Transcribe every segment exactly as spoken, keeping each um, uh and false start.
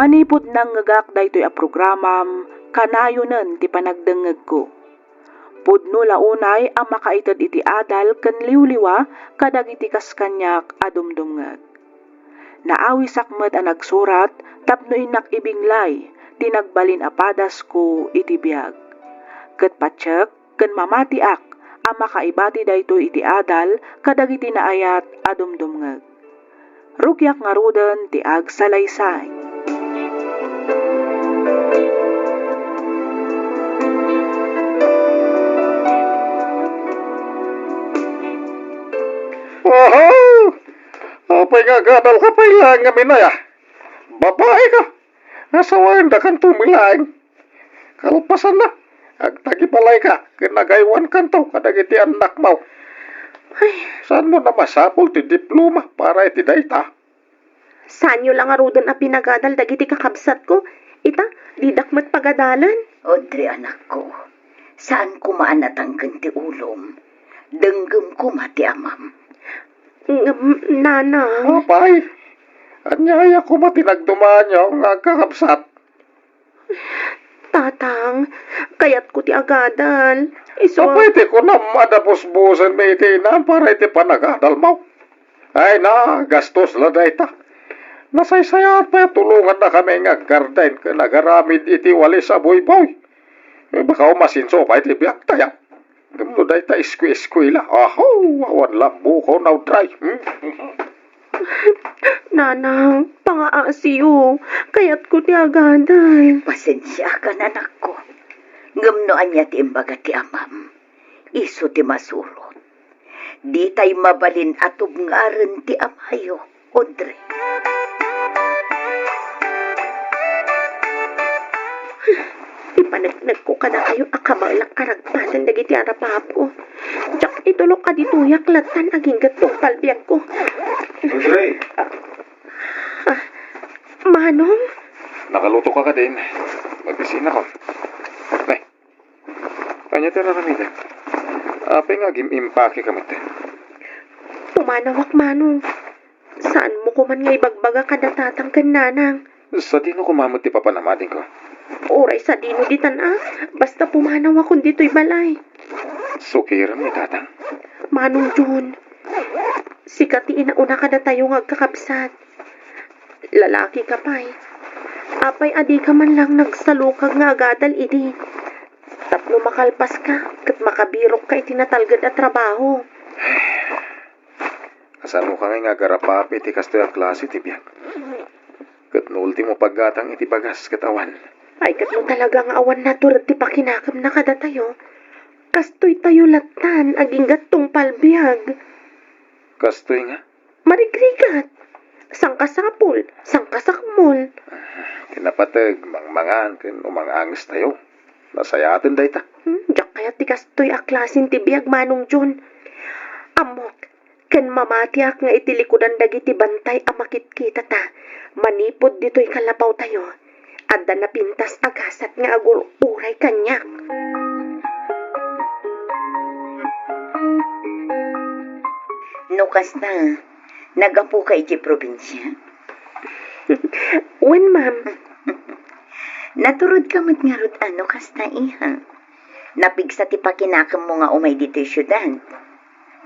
Manipud nangngegak daytoy a programam, kanayonen ti panagdengngegko. Pudno la unay a makaited iti adal ken liwliwa kadagiti kas kaniak a dumdumngeg. Naawisak met a nagsurat tapno innak ibinglay ti nagbalin a padasko iti biag. Ket patiek ken mamatiak a makaibati daytoy iti adal kadagiti naayat a dumdumngeg. Rugiak ngaruden ti agsalaysay. Aha! Apay nga agadalka pay laeng ngamin aya? Babaeka! Asawaendakanto met laeng. Kalpasanna, agtagipalayka ken agaywankanto kadagiti annakmo. Ay, saanmo a masapul ti diploma para iti dayta? Saanyo la ngaruden a pinagadal dagiti kakabsatko? Ita, didak met pagadalen. Audrey, anakko, saan koma a natangken ti ulom. Denggem koma ti amam. Ngem, nanang. Apay, ania aya koma ti nagdumaanyo nga agkakabsat? Tatang, kayatko ti agadal. Isu a... Apay ti kunam a dabusbusenmi iti inam para iti panagadalmo? Ay na, gastos la dayta. Nasaysayaat pay a tulongannakami nga aggarden ken agaramid iti walis a buyboy. Eh, baka umasenso pay ti biagtayo. Ngem no dayta esku-eskuela, aho, awan la bukaw, Audrey. Hmm? Nanang, pangaasiyo. Kayatko ti agadal. Pasensiakan, anakko. Ngem no ania ti imbaga ti amam, isu ti masurot. Ditay mabalin a tubngaren ti amayo, Audrey. Ti paneknekko kadakayo a kabaelak a ragpaten dagiti arap-apo. Diak itulok a ditoyak lattan agingga tungpal biagko. Audrey! Ah, ah, Manong? Nakaluto ka kadin. Magbisinakon. Nay, ania ti ar-aramidek? Apay nga agim-impake ka met? Pumanawak, Manong. Saanmo koman nga ibagbaga kada tatang ken nanang? Sadino koma met ti papanamadingko? Uray sadino ditan a, basta pumanawakon ditoy balay. Sukirem ni tatang. Manong John, sika ti inauna kadatayo nga agkakabsat. Lalaki ka pay. Apay a dika man lang nagsalukag nga agadal idi? Tapno makalpaska ket makabirokka iti natalged a trabaho. Kasanoka ngay nga agarap-apo iti kastoy a klase ti biag? Ket no ultimo paggatang iti bagas ket awan. Ay, ket no talaga nga awan natured ti pakinakemna kadatayo, kastoytayo lattan agingga tungpal biag. Kastoy nga? Marigrigat. Sangkasapul, sangkasakmol. Kinapateg, mangmangan, ken umang-angestayo. Nasayaten dayta. Hmm, diak kayat ti kastoy a klasen ti biag, Manong John. Ammok, ken mamatiak nga iti likudan dagiti bantay a makitkitata manipud ditoy kalapawtayo, adda napintas a gasat nga agur-uray kaniak. No kasta, nagapuka iti probinsia? Wen, ma'am. Naturodka met ngarud a no kasta, iha. Napigsa ti pakinakemmo nga umay ditoy siudad.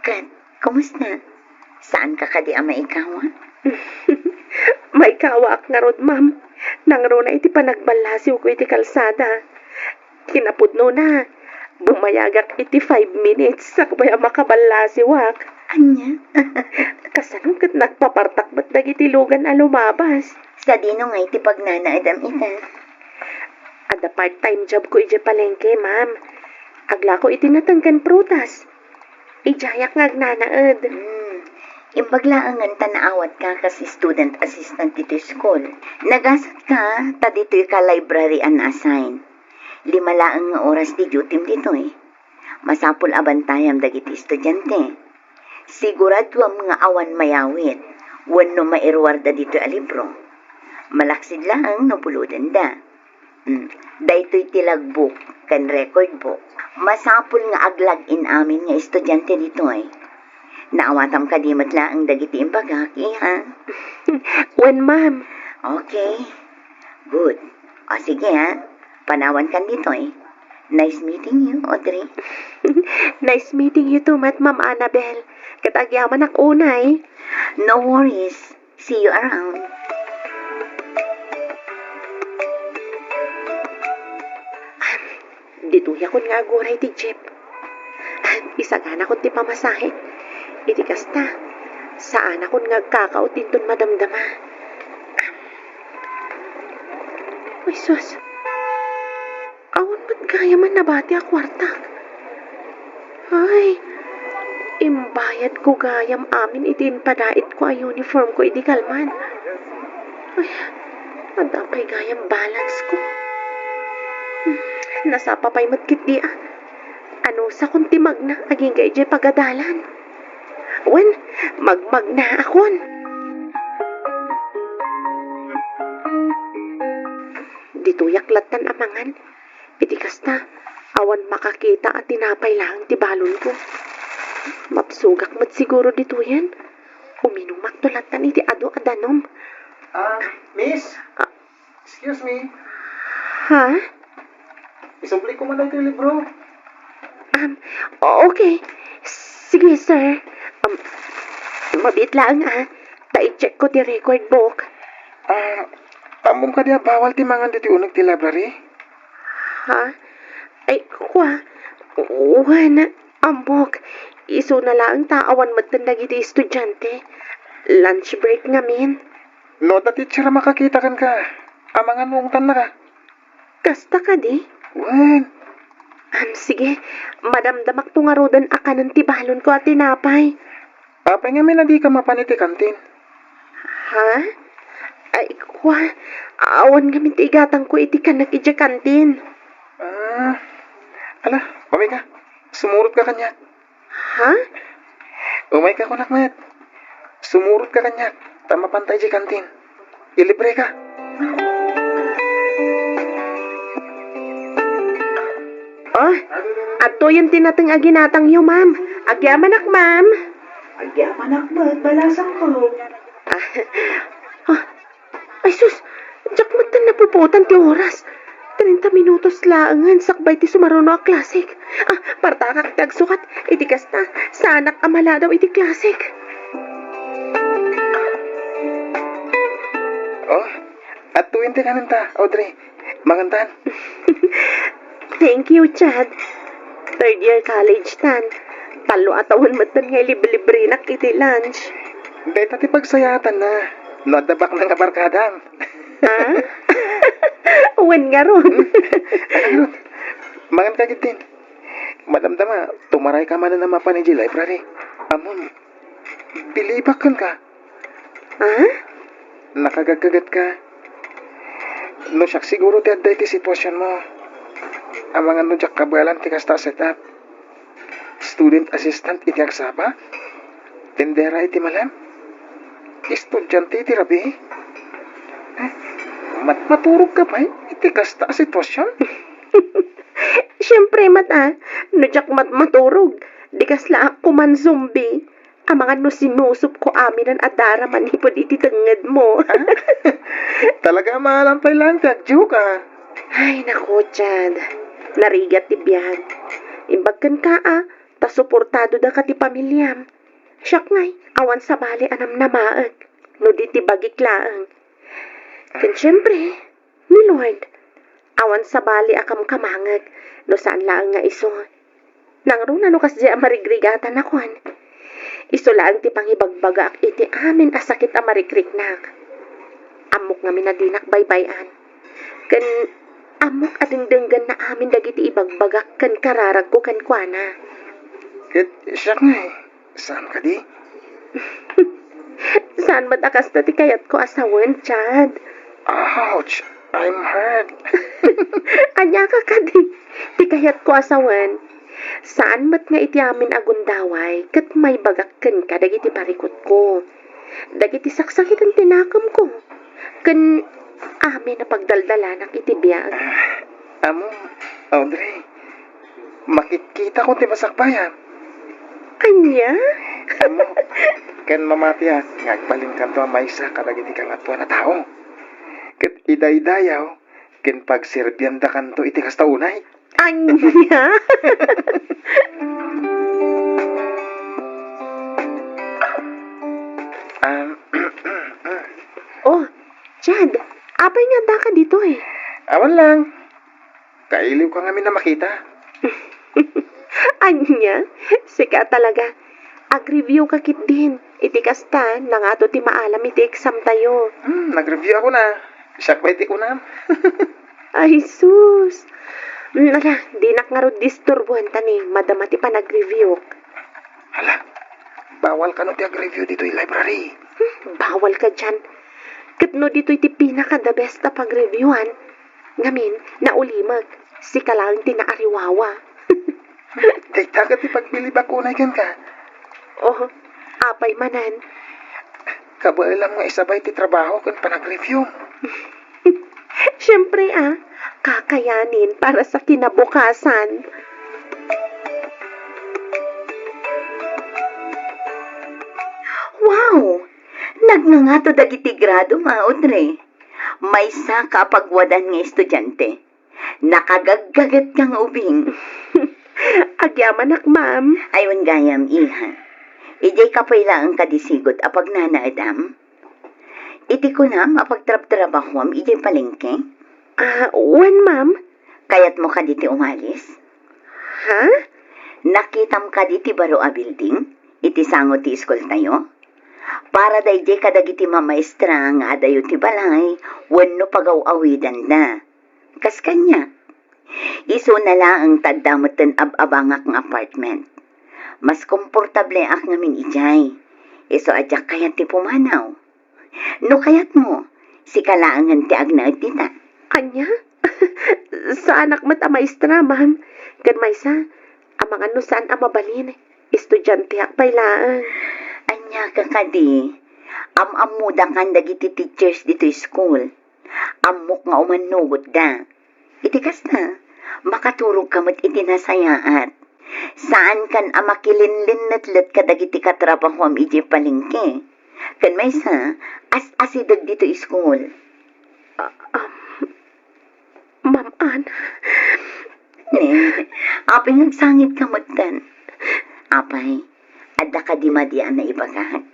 Ket, kumusta? Saanka kadi a maikawa? Maikawaak ngarud, ma'am. Nangruna iti panagballasiwko iti kalsada. Kinapudnona, bumayagak iti five minutes sakbay a makaballasiwak. Ania? Kasano ket nagpapartak met dagiti lugan a lumabas? Sadino ngay ti pagnanaedam ita? Adda part-time job ko idiay palengke, ma'am. Aglako iti nateng ken prutas. Idiayak nga agnanaed. Hmm. Imbag laengen ta naawatka kas student assistant ditoy school. Nagasatka ta ditoyka library a na-assign. Lima laeng nga oras ti duty-m ditoy. Masapul a bantayam dagiti estudiante. Siguraduam nga awan mayawit wenno mairuarda ditoy a libro. Malaksid laeng no pulodenda. Hmm, daytoy ti logbook ken record book. Masapul nga ag-log in amin nga estudiante ditoy. Naawatam kadi met laeng dagiti imbagak, iha? Wen, ma'am. Okay. Good. O sige ha, panawankan ditoy. Nice meeting you, Audrey. Nice meeting you too, met, Ma'am Annabel. Ket agyamanak unay. No worries. See you around. Ditoyakon nga aguray ti jeep. Isaganakon ti pamasahe. Iti kasta, saanakon nga agkakaot inton madamdama. Ay, sus. Awan met gayam a nabati a kuarta. Ay, imbayadko gayam amin iti impadaitko a uniformko idi kalman. Ay, adda pay gayam balansko. Hmm, nasapa pay met ketdi a. Anusakon ti magna agingga idiay pagadalan. Wen, magmagnaakon. Ditoyak lattan a mangan. Iti kasta, awan makakita a tinapay laeng ti balonko. Mabsogak met siguro ditoyen. Uminumakto lattan iti adu a danum. Ah, miss? Ah. Excuse me. Ha? Isubli ko man iti libro. Um, o-, okay. Sige, sir. Um, mabiit laeng, ah. Ta i-check ko ti record book. Ah, ammom kadi a bawal ti mangan ditoy uneg ti library? Ha? Ay, kua. Wen, ammok. Isuna laeng ta awan metten dagiti estudiante. Lunch break ngamin. No adda teacher a makakita kenka, amangan no ungtannaka. Kasta kadi? Wen. Am, sige. Madamdamakto ngaruden a kanen ti balonko a tinapay. Apay ngamin a dika mapan iti kantin? Ha? Ay, kua, awan ngamin ti igatangko iti kanek idiay kantin. Ah, ala, umayka. Sumurotka kaniak. Ha? Umayka kunak met. Sumurotka kaniak, ta mapanta idiay kantin. Ilibreka. Oh, adtoyen ti nateng a ginatangyo, ma'am. Agyamanak, ma'am. Agyamanak met, balasangko. Ah, oh, ay sus, diak metten napupuotan ti oras. Treinta minutos laengen sakbay ti sumaruno a klasek. Ah, partakak ti agsukat. Iti kasta, saanak a maladaw iti klasek. Oh, adtoyen ti kanenta, Audrey. Mangantan. Thank you, Chad. Third year college tan. Tallo a tawen metten nga iliblibrenak iti lunch. Dayta ti pagsayaatanna no adda baknang a barkadam. Ha? Wen ngarud. Ay, ngarud. Manganka ketdin. Madamdama, tumarayka manen a mapan idiay library. Ammom, bilibak kenka. Ha? Nakagagkagetka. No siak siguro ti adda iti situasionmo, amangan no diak kabaelan ti kasta a setup. Student assistant iti agsapa? Tendera iti malem? Estudiante iti rabii? Eh, matmaturogka pay iti kasta a situasion? Siempre met a, no diak matmaturog, di kaslaak koma zombie. Amangan no sinusupko aminen a dara manipud iti tengngedmo. Ah? Talaga a maalam pay laeng ti agdioka. Ay, naku, Chad. Narigat ti biag. Imbag kenka a, ta suportadodaka ti pamiliam. Siak ngay, awan sabali a namnamaek no di ti bagik laeng. Ken siempre, ni Lord, awan sabali a kamkamangek no saan laeng nga isu. Nangruna no kasdiay a marigrigatan a kuan. Isu laeng ti pangibagbagaak iti amin a sakit a marikriknak. Ammok ngamin a dinak baybay-an. Ken ammok a dengdenggenna amin dagiti ibagbagak ken kararagko kenkuana. Ket siak ngay, saan kadi? Saan met a kasta ti kayatko a sawen, Chad? Ouch! I'm hurt. Ania ka kadi? Ti kayatko a sawen, saan met nga iti amin a gundaway ket maibagak kenka dagiti parikutko, dagiti saksakiten ti nakemko, ken amin a pagdaldalanak iti biag. Ah, ammom, Audrey, makitkitakon ti masakbayan. Ania? Ammok, ken mamatiak nga agbalinkanto a maysa kadagiti kangatoan a tao. Ket idaydayaw ken pagserbiandakanto iti kasta unay. Ania? Um, Oh, Chad, apay nga addaka ditoy? Awan lang. Kailiwka ngamin a makita. Ania? Sika talaga. Ag-review ka ketdin. Iti kasta, nangato ti maalam iti exam tayo. Hmm, nag-review ako na. Siak pay ti kunam. Ay, sus. Hmm, ala, dinak ngarud disturbuan ta ni madama ti panag-review. Hala, bawal kano ti ag-review ditoy library. Hmm, bawal ka dian. Ket no ditoy ti pinaka the best a pag-reviewan, ngamin, naulimek, sika laeng ti naariwawa. Dayta ket ti pagbilibak unay kenka. Oh, apay manen? Kabaelam nga isabay ti trabaho ken panag-review. Siyempre, ah, kakayanin para sa kinabukasan. Wow! Nagngangato dagiti grado, Audrey. Maysa ka a pagwadan nga estudiante. Nakagaggaget ka nga ubing. Agyamanak, ma'am. Ay, wen gayam, iha. Idiay ka pay laeng kadi sigud a pagnanaedam? Iti kunam a pagtrabtrabahuam idiay palengke? Ah, wen, ma'am. Kayatmo kadi ti umalis? Ha? Nakitam kadi ti baro a building iti sango ti iskultayo? Para daydiay kadagiti mamaestra nga adayo ti balay wenno pagaw-awidanda. Kas kaniak, isuna laeng ta adda metten ab-abangak nga apartment. Mas komportableak ngamin idiay. Isu a diak kayat ti pumanaw. No kayatmo, sika laengen ti agnaed dita. Ania? Saanak met a maestra, ma'am. Ken maysa, amangan no saan a mabalin, estudianteak pay laeng. Ania ka kadi? Am-ammodakan dagiti teachers ditoy school. Ammok nga umannugotda. Iti kasta, makaturogka met iti nasayaat. Saankan a makilinlinnetlet kadagiti katrabahuam idiay palengke. Ken maysa, as-asideg ditoy school. Ah, um, Ma'am Anna. Ne, apay nga agsangitka metten? Apay, adda kadi madi a naibagak?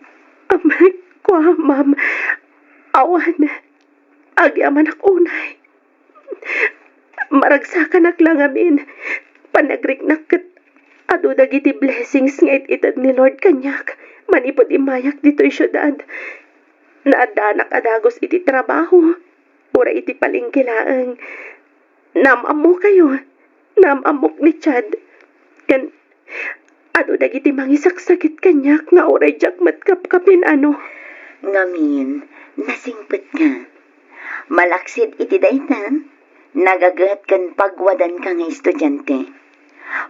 Um, kua, ma'am. Awan, agyamanak unay. Maragsakanak la ngamin. Panagriknak ket adu dagiti blessings nga it-ited ni Lord kaniak manipud immayak ditoy siudad. Naaddanak a dagus iti trabaho, uray iti palengke laeng. Naam-ammokayo, naam-ammok ni Chad, ken adu dagiti mangisaksakit kaniak nga uray diak met kapkapin-ano. Ngamin, nasingpetka. Malaksid iti dayta, nagaget ken pagwadanka nga estudiante.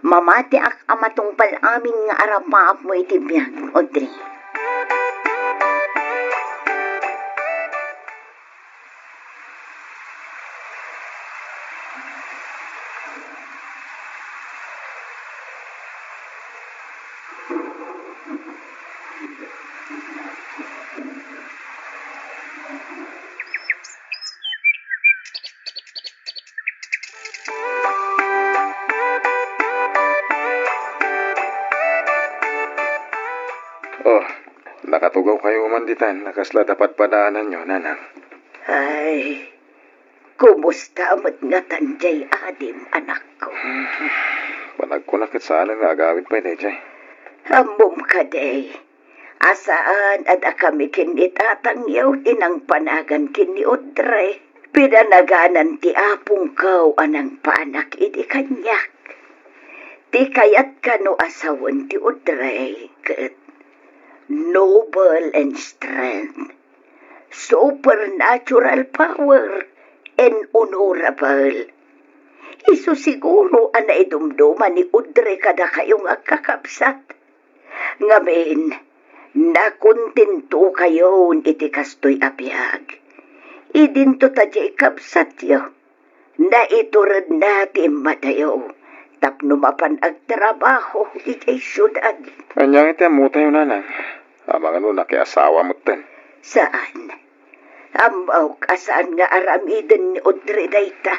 Mamatiak a matungpal amin nga arapaapmo iti biag, Audrey. Oh, nakatugawkayo man ditan a kasla padpadaananyo, nanang. Ay, kumusta met ngatan diay adim, anakko? Panagkuna ket saanen nga agawid pay daydiay. Ammom kadi, a saan a dakami ken ni tatangyo ti nangpanagan ken ni Audrey. Pinanaganan ti apongko a nangpanak idi kaniak. Ti kayat kano a sawen ti Audrey ket noble in strength, supernatural power, and honorable. Isu siguro a naidumduma ni Audrey kadakayo nga agkakabsat. Ngamin, nakontentokayon iti kastoy a biag. Idinto ta diay kabsatyo, naituredna ti immadayo tapno mapan agtrabaho idiay siudad. Ania nga ti ammotayo, nanang? Amangan no nakiasawa metten? Saan. Ammok a saan nga aramiden ni Audrey dayta.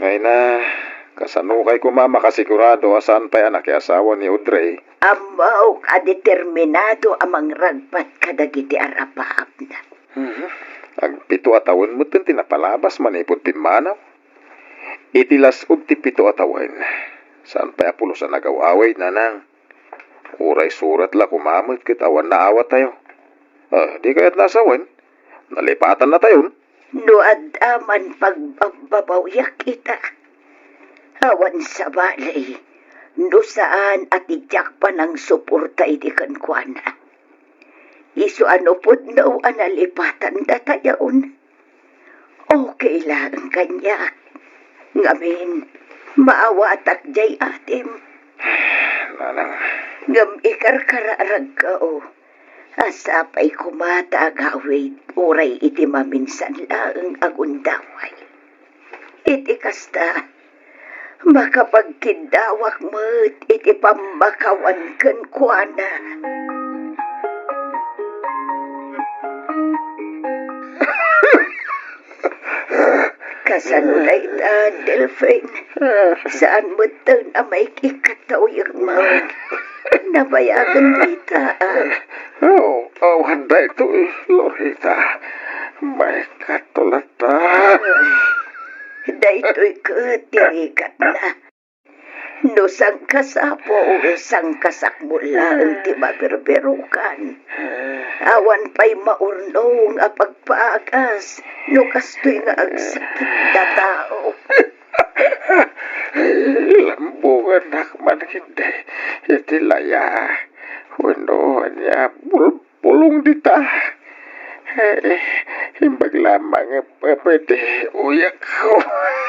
Ay na, kasano kay koma makasigurado a saan pay a nakiasawa ni Audrey? Ammok a determinado a mangragpat kadagiti arapaapna. Mhm. Agpito a tawen metten ti napalabas manipud pimmanaw. Iti las-ud ti pito a tawen, saan pay a pulos a nagaw-awid, nanang. Uray surat la koma met ket awan naawatayo. Ah, di kayat nasawen? Nalipatannatayon? No adda man pagbabbabawiak ita, awan sabali, no saan a ti diak panangsuporta idi kenkuana. Isu a no pudno a nalipatandatayon, okay laeng kaniak. Ngamin, maawatak diay atim. Nanang. Ngem ikarkararagko a sapay koma ta agawid uray iti maminsan laeng a gundaway. Iti kasta, makapagkiddawak met iti pammakawan kenkuana. Kasano dayta, Delfin? Saan metten a maikikataw yung mga nabayagan dita, ah? Oh, awan daytoy, Lorita. Maikatulatan. Daytoy ket ti rikatna. No sangkasapo, sangkasakmo laeng ti maberberukan. Awan pay maurnong a pagpaagas no kastoy nga agsakit a tao. Lambongannak man ketdi iti laya wenno ania bulbulong dita. Eh, imbag lamang a pwede uyakko.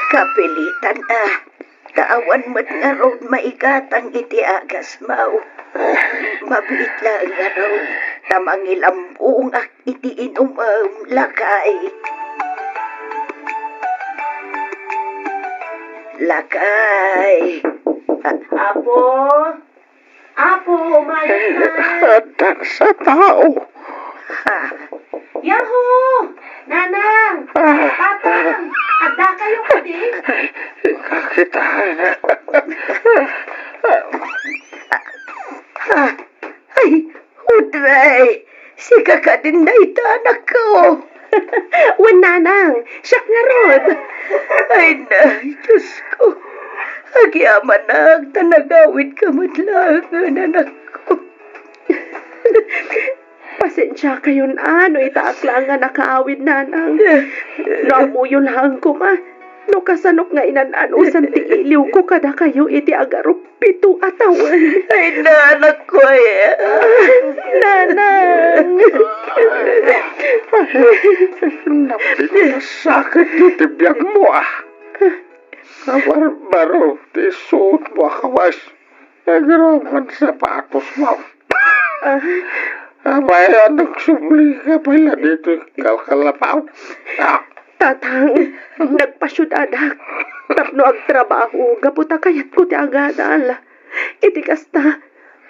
Kapilitan a. Ta awan met ngarud maigatang iti agasmo. Mabiit laeng ngarud ta mangilambongak iti inumem, lakay. Lakay. Apo? Apo, umayka. Eh, addan sa tao. Ha? Yahoo! Nanang! Ah. Tatang! Adda kayo kadi? Inka kita. Ah, ay, Audrey! Sika kadin dayta, anakko? Wen, nanang, siak ngarud. Ay na, Diosko. Agyamanak ta nagawidka met laengen, anakko. Pasensiakayon a no itaak laeng nga nakaawid, nanang. No ammoyo laeng koma no kasanok nga inan-anusan ti iliwko kadakayo iti agarup pito a tawen. Ay, nanakko, ay. Nanang! Napinasakit iti biagmo, ah. Kabarbaro ti isuotmo a kawas. Agraman sapatosmo. Ah. Apay a nagsublika pay la ditoy kalkalapaw? Ah. Tatang, nagpasiudadak tapno agtrabaho gapu ta kayatko ti agadal. Iti kasta,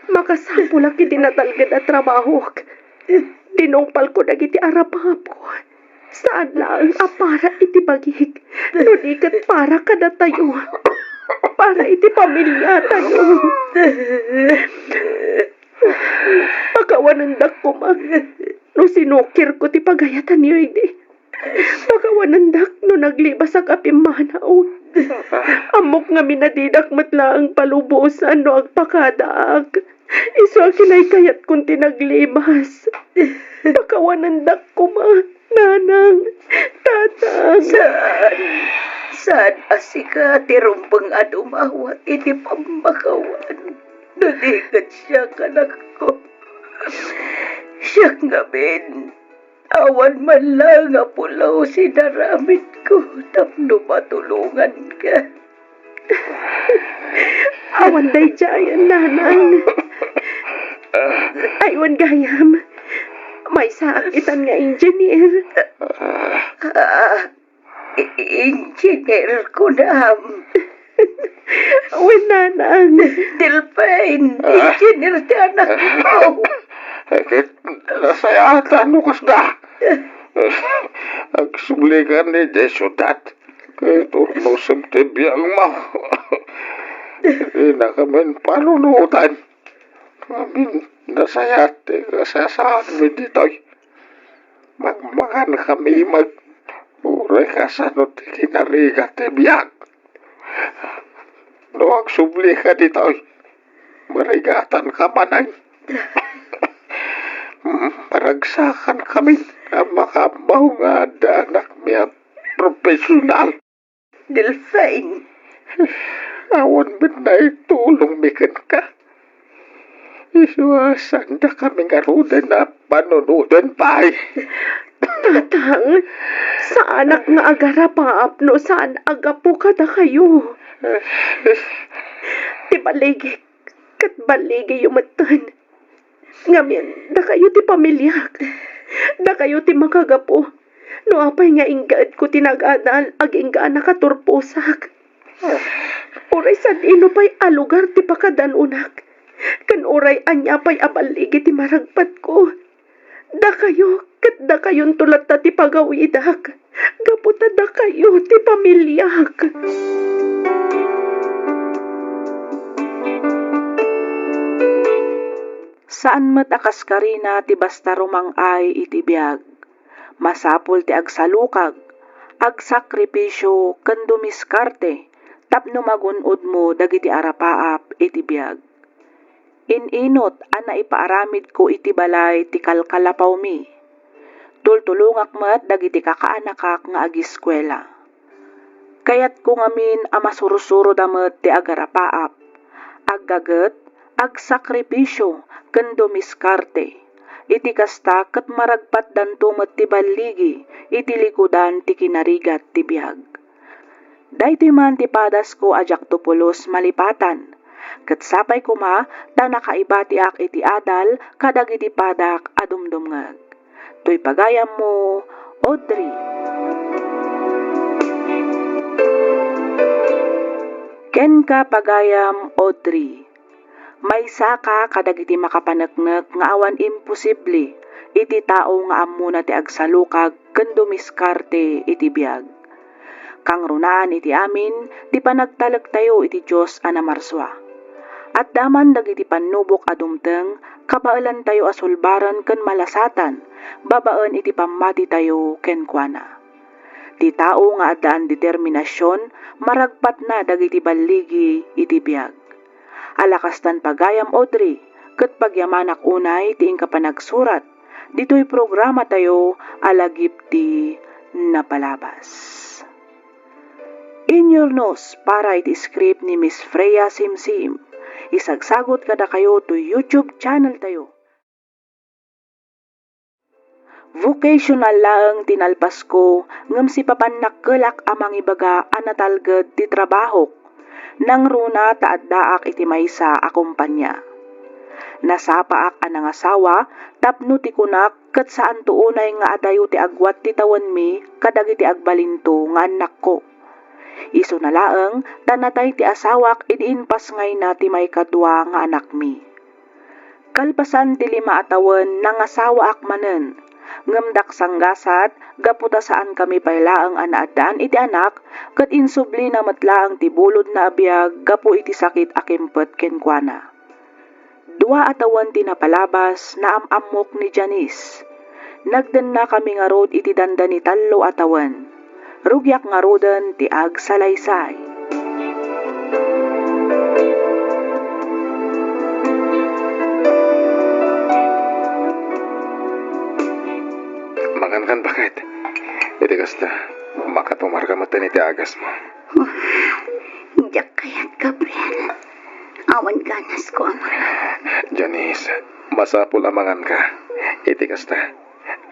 makasapulak iti natalged a trabahok. Tinungpalko dagiti arapapko. Saan laeng a para iti bagik, no di ket para kadatayo. Para iti pamiliatayo. Pakawanendak koma no sinukirko ti pagayatanyo idi. Pakawanendak no naglibasak a pimmanaw. Ammok ngamin a didak met laeng palubosan no agpakadaak. Isu a kinaykayatkon ti naglibas. Pakawanendak koma, nanang, tatang. Saan, saan a sika ti rumbeng a dumawat iti pammakawan. No di ket siak, anakko. Siak ngamin, awan man laeng a pulos inaramidko tapno matulonganka. Awan daydiayen, nanang. Ay, wen gayam, maysaak itan nga engineer. Ah, I-, engineer kunam. Wen, nanang. Delfin, ah, engineer ti anakko. Eh, ket nasayaatan no kasda. Agsubli kami idiay siudad. Ket urnosem ti biagmo. Dinakamin panunotan. Ngamin, nasayaat ti kasasaadmi ditoy. Magmagankami met, uray kasano ti kinarigat ti biag. No agsublika ditoy, marigatanka manen. Maragsakankamin a makaammo nga adda anakmi a profesional. Delfin. Awan met naitulongmi kenka. Isu a saandakami ngaruden a panunoten pay. Tatang, saanak nga agarapaap no saan a gapu kadakayo. Ti baligik, ket baligiyo metten. Ngamin, dakayo ti pamiliak. Dakayo ti makagapu. No apay nga inggaedko ti nag-adal, agingga a nakaturposak. Uray sadino pay a lugar ti pakadanunak. Ken uray ania pay a balligi ti maragpatko. Dakayo, ket dakayonto latta ti pagawidak. Gapu ta dakayo ti pamiliak. Saan met a kaskarina ti basta rumang-ay iti biag. Masapul ti agsalukag, agsakripisio ken dumiskarte tapno magun-odmo dagiti arapaap iti biag. In-inut a naipaaramidko iti balay ti kalkalapawmi. Tultulongak met dagiti kakaanakak nga agiskuela. Kayatko ngamin a masursuroda met ti agarapaap, aggaget, agsakripisio, ken dumiskarte. Iti kasta, ket maragpatdanto met ti balligi iti likudan ti kinarigat ti biag. Daytoy man ti padasko a diakto pulos malipatan, ket sapay koma ta nakaibatiak iti adal kadagiti padak a dumdumngeg. Toy pagayammo, Audrey. Kenka, pagayam Audrey, maysaka kadagiti makapaneknek nga awan imposible iti tao nga ammona ti agsalukag ken dumiskarte iti biag. Kangrunaan iti amin ti panagtalektayo iti Dios a namarsua. Adda man dagiti pannubok a dumteng, kabaelantayo a sulbaren ken malasatan babaen iti pammatitayo kenkuana. Ti tao nga addaan determinasion, maragpatna dagiti balligi iti biag. Ala kastan, pagayam Audrey, ket pagyamanak unay ti inka panagsurat ditoy programatayo a Lagip ti Napalabas. Inyurnos para iti script ni Miss Freya Simsim. Isagsagut kadakayo toy YouTube channel tayo. Vocational laeng ti nalpasko, ngem sipapannakkelak a mangibaga a natalged ti trabahok. Nangruna ta addaak iti maysa a kompania. Nasapaak a nangasawa tapno ti kunak ket saanto unay nga adayo ti agwat ti tawenmi kadagiti agbalinto nga annakko. Isuna laeng ta natay ti asawak idi impasngayna ti maikadua nga anakmi. Kalpasan ti lima a tawen, nangasawaak manen. Ngem daksanggasat, gapu ta saankami pay laeng a naaddaan iti anak, ket insublina met laeng ti bulodna a biag gapu iti sakit a kimpet kenkuana. Dua a tawen ti napalabas, naam-ammok ni Janice. Nagdennakami ngarud iti dandani tallo a tawen. Rugiak ngaruden ti agsalaysay. Mangankan, baket. Iti kasta, makatumarka metten iti agasmo. Diak kayat, Gabriel. Awan ganasko a mangan. Janice, masapul a manganka. Iti kasta,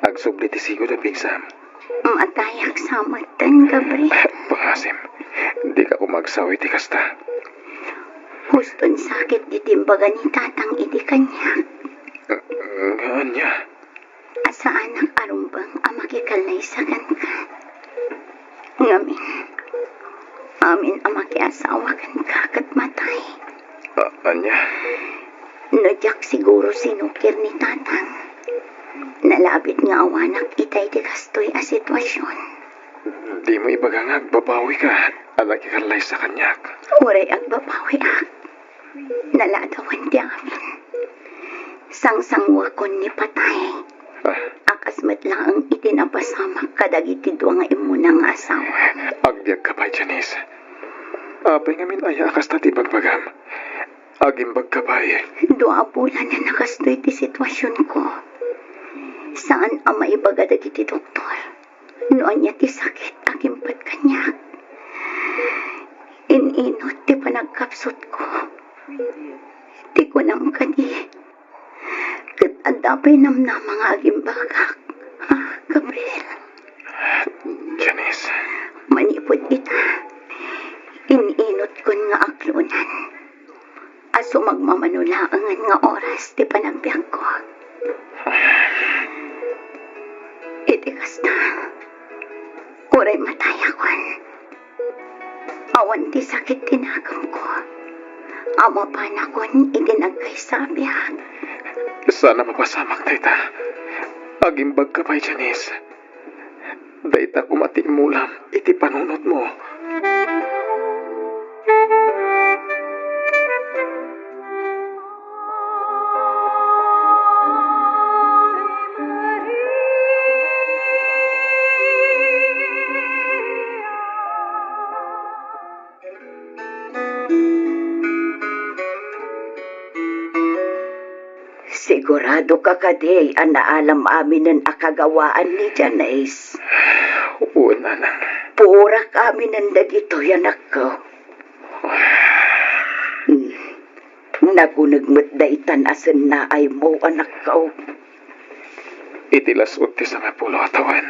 agsubli ti sigud a pigsam. Matayak sa metten, Gabriel. Pangasim, dika koma agsaw iti kasta. Huston sakit ti timbaga ni Tatang iti kaniak. Nga ania? A saanak a rumbeng a makikallaysa kenka. Ngamin, amin a makiasawa kenka ket matay. A-, ania? No diak siguro sinukir ni Tatang, Nalabit nga awanak itay ti kastoy a sitwasion. Dimo ibaga nga agbabawika a nakikallaysa kaniak. Uray agbabawiak, naladawan ti amin. Sangsanguakon ni patay. Ah. A kas met laeng iti napasamak kadagiti dua nga immuna nga asawa. Agbiagka pay, Janice. Apay ngamin aya a kasta ti ibagbagam? Agimbagka pay. Dua a bulan a nakastoy ti situasionko. Saan a maibaga dagiti doktor no ania ti sakit a kimpat kaniak. In-inut ti panagkapsutko. Ti kunam kadi, ket adda pay namnama nga agimbagak. Ah, Gabriel. Janice. Manipud ita, in-inutkon nga aklonan a sumagmamano laengen nga oras ti panagbiagko. Iti kasta, uray matayakon, awan ti sakit ti nagemko a mapanakon iti nagkaysa a biag. Saan a mapasamak dayta. Agimbagka pay, Janice. Dayta koma ti imulam iti panunotmo. Siguradoka kadi a naalam aminen a kagawaan ni Janice? Wen, nanang. Purak aminen dagitoy, anakko. Hmm. Naguneg met daytan a sennaaymo, anakko. Iti las-ud ti sangapulo a tawen,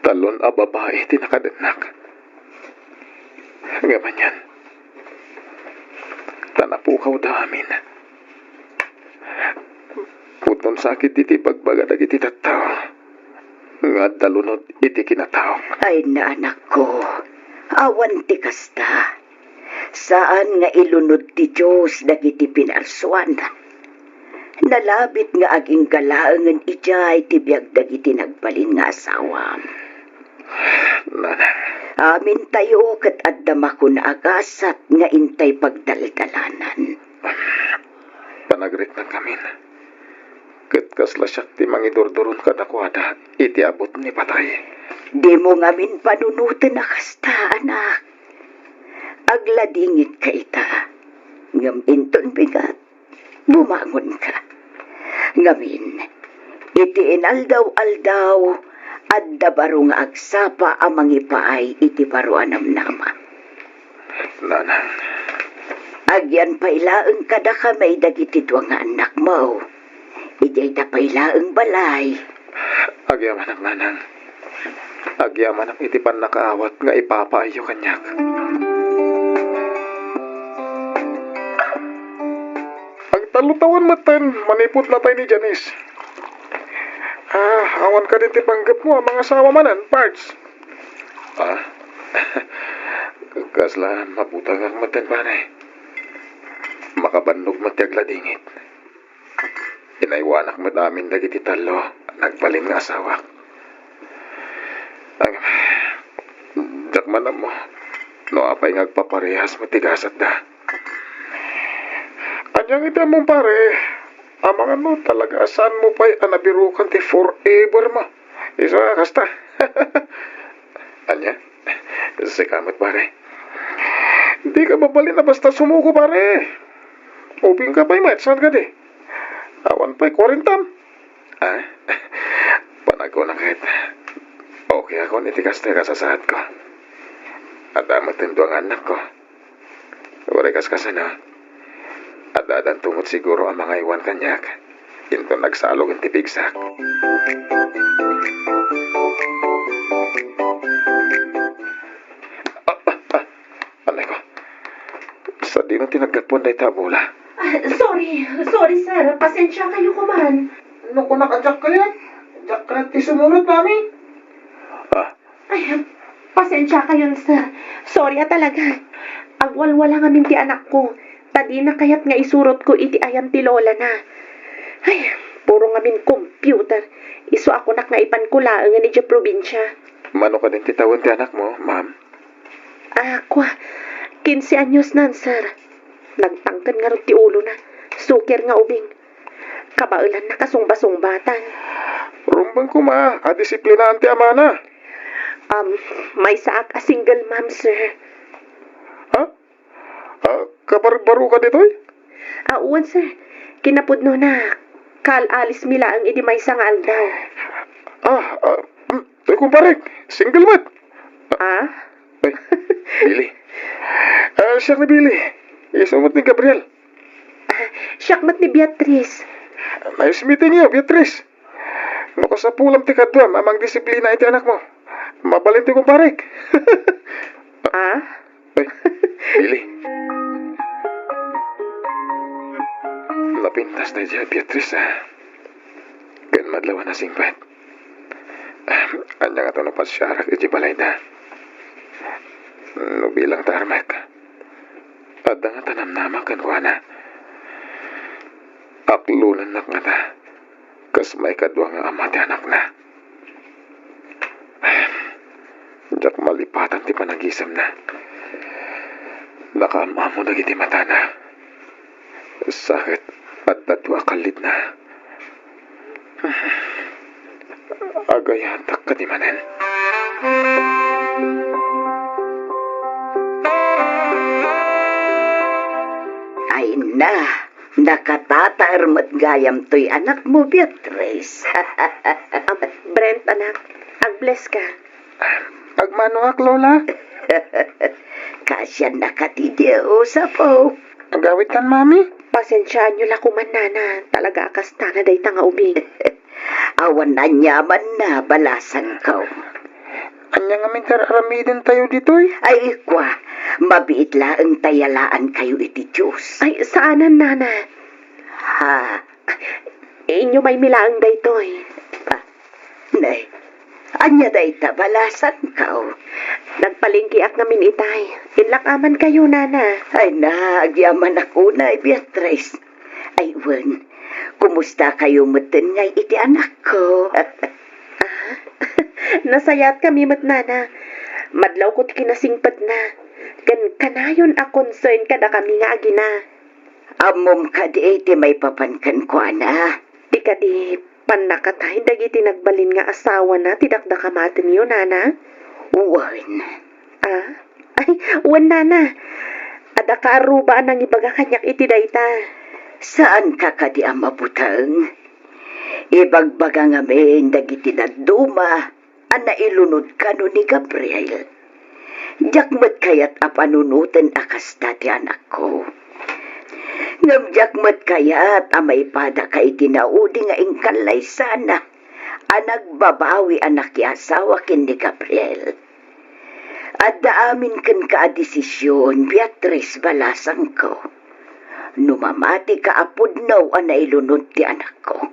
talon a babai ti nakadennak. Ngem anian, ta napukawda amin. Pudno sakit iti ibagbaga dagiti tattao nga adda lunod iti kinataok. Ay, anakko, awan ti kasta. Saan nga ilunod ti Dios dagiti pinarsuana. Nalabit nga agingga laengen idiay ti biag dagiti nagbalin nga asawam. Nanang. Amintayo ket adda makuna a gasat nga intay pagdaldalanan. Panagriknangkamin. Ket kasla siak ti mangidurduron kadakuada iti abut ni patay. Dimo ngamin panunoten a kasta, anak. Agladingitka ita, ngem inton bigat, bumangonka. Ngamin, iti inaldaw-aldaw, adda baro nga agsapa a mangipaay iti baro a namnama. Nanang. Agyan pay laeng kadakami dagiti dua nga annakmo. Idiay da pay laeng balay. Agyamanak, nanang. Agyamanak iti pannakaawat nga ipapaayyo kaniak. Agtallo tawen metten manipud natay ni Janice. Ah, awan kadi ti panggepmo a mangasawa manen, Pards? Ah? Kasla mabutangak metten, pare. Makabannog met ti agladingit. Inaywanak met amin dagiti tallo a nagbalin nga asawak. Ang, diak man ammo no apay nga agpaparehas met ti gasatda. Ania nga iti ammom, pare? Amangan no talaga a saanmo pay a nabirukan ti forever mo. Isu a kasta. Ania? Sika met, pare. Dika mabalin a basta sumuko, pare. Ubingka pay met, saan kadi? Awan pay kuarentam. Ah? Panagkunak ket okay akon iti kasta a kasasaadko. Adda met dua nga annakko. Uray kaskasano, adda-addanto met siguro a mangaywan kaniak inton nagsalugen ti pigsak. Ah, ah, ah. Anay ko. Sadino ti naggatpuan dayta a bola? Ah, sorry. Sorry, sir. Pasensiakayo koman. No kunak a diak kayat, diak kayat ti sumurot, mami. Ah, Ay, pasensiakayon, sir. Sorry a talaga. Agwalwala ngamin ti anakko, ta dina kayat nga isurotko iti ayan ti lolana. Ay, Puro ngamin computer. Isu a kunak nga ipanko laengen idiay probinsia. Mano kadin ti tawen ti anakmo, ma'am? Ah, kua, kinse anyos nan, sir. Nagtangken ngarud ti ulona. Sukir nga ubing. Kabaelanna kasungbasungbatan. Rumbeng koma a disiplinaan ti amana. Um, maysaak a single mom, sir. Ha? Ah, kabarbaroka ditoy? Ah, wen, sir. Kinapudnona, kaal-alismi laeng idi maysa nga aldaw. Ah, ah, mm, toy, kumpare, single met. Ah? Ay, Billy. Ah, siak ni Billy. Isu met ni Gabriel. Ah, siak met ni Beatrice. Nice meeting you, Beatrice. No kasapulam ti kaduam a mangdisiplina iti anakmo, mabalin ti kumparek. Ah? Ay, Billy. Napintas daydiay a Beatrice, ah. Ken madlaw a nasingpet. Ania ngata no pasiarak iti balayda? No bilang ta armek, adda ngata namnama kenkuana. Aklonennak ngata. Kas maikadua nga ama ti anakna. Diak malipatan ti panagisemna. Nakaam-ammo dagiti matana. Sa ket adda dua a kallidna. Agayatak kadi manen. Ay na, nakatataer met gayam toy anakmo, Beatrice. Am, Brent, anak, ag-bless ka. Agmanoak, Lola. Kaasianna kadi ti usapmo. Agawidkan, Mami. Pasensiaanyo la koman, Nana. Talaga a kastana dayta nga ubing. Awan aniamanna, balasangko. Ania ngamin ti ar-aramidentayo ditoy? Ay, kua, mabiit laeng ta yalaankayo iti Dios. Ay, saanen, Nana. Ha? Inyo maymi laeng daytoy. Ah, nay, ania dayta, balasangko? Nagpalengkeak ngamin itay. Inlak-amankayo, Nana. Ay na, agyamanak unay, Beatrice. Ay, wen, kumustakayo metten ngay iti anakko? Ah, nasayaat kami met, Nana. Madlawko ti kinasingpetna. Ken kanayon a concern kadakami nga agina. Ammom kadi ti maipapan kenkuana? Ti kadi, pannakatay dagiti nagbalin nga asawana ti dakdakamatenyo, Nana? Wen. Ah? Ay, wen, Nana. Adda kaarruba a nangibaga kaniak iti dayta. Saanka kadi a mabuteng? Ibagbaga ngamin dagiti dadduma a nailunod kano ni Gabriel. Diak met kayat a panunoten a kasta ti anakko. Ngem diak met kayat a maipadaka iti naudi nga inkallaysana a nagbabawi a nakiasawa ken ni Gabriel. Adda amin kenka a desision, Beatrice, balasangko. No mamatika a pudno a nailunod ti anakko,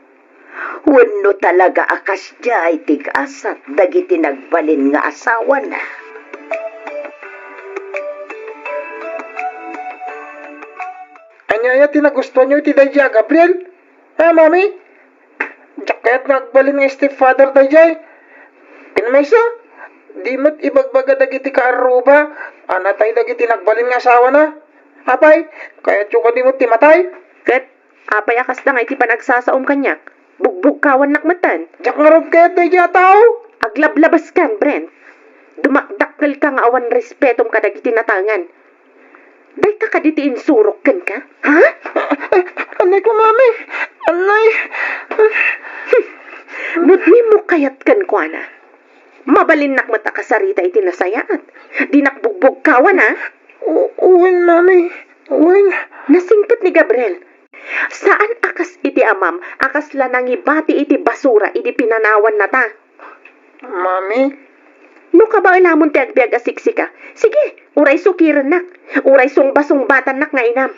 wenno talaga a kasdiay ti gasat dagiti nagbalin nga asawana. Ania aya ti nagustuanyo iti daydiay a Gabriel? Ha, Mami? Diak kayat nga agbalin nga stepfather daydiay. Ken maysa, di met ibagbaga dagiti kaarruba a natay dagiti nagbalin nga asawana. Apay, kayatyo kadi met ti matay? Ket apay a kasda nga iti panagsasaom kaniak? Bugbugkawannak metten. Diak ngarud kayat daydiay a tao. Aglablabaskan, Brent. Dumakdakkelka nga awan respetom kadagiti natengngan. Dayta kadi ti insurok kenka? Ha? Anay ko, Mami! Anay! No dimo kayat kenkuana, mabalinnak met a kasarita iti nasayaat. Dinak bugbugkawan, a? U-, wen, Mami. Wen. Nasingpet ni Gabriel. Saan a kas iti amam a kasla nangibati iti basura idi pinanawannata. Mami? No kabaelamon ti agbiag a siksika, sige, uray sukirennak, uray sungbasungbatannak nga inam.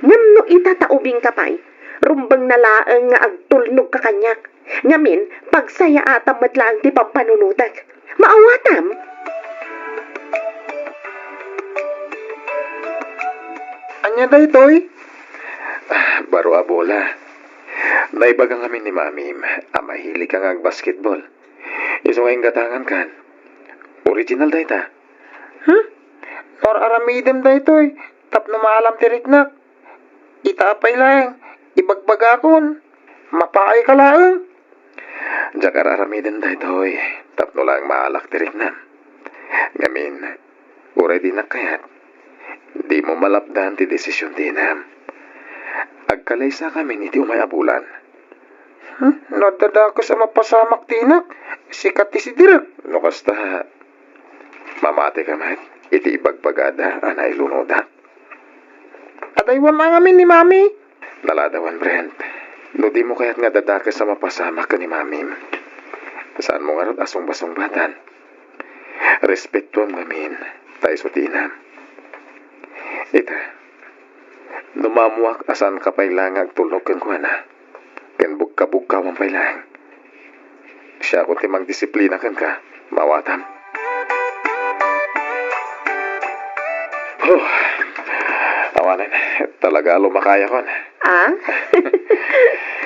Ngem no ita ta ubingka pay, rumbengna laeng nga agtulnogka kaniak. Ngamin, pagsayaatam met laeng ti pampanunotko. Maawatam? Ania daytoy? Ah, baro a bola. Naibaga ngamin ni Mamim a mahiligka nga agbasketball. Isu nga inggatangankan. Original dayta. Hmm? No ar-aramidem daytoy tapno maalam ti riknak. Ita pay laeng, ibagbagakon. Mapaayka laeng. Diak ar-aramiden daytoy tapno laeng maalak ti riknam. Ngamin, uray dinak kayat, dimo malapdan ti desisyon ti inam. Agkalaysakamin iti umay a bulan. Hmm? No adda dakes a mapasamak ti inak, sika ti sidirek. No kasta, mamateka met iti ibagbagada a nailunoda. Adaywam ngamin ni Mami. Naladawan, Brent. No dimo kayat nga adda dakes a mapasamak ken ni Mamim, saanmo ngarud a sungbasungbatan. Respetuam ngamin, ta isu ti inam. Ita, no maammoak a saanka pay la nga agtulnog kenkuana, ken bugkabugkawam pay laeng, siakon ti mangdisiplina kenka, maawatam. Huh. Awanen, talaga a lumakayakon. Ah?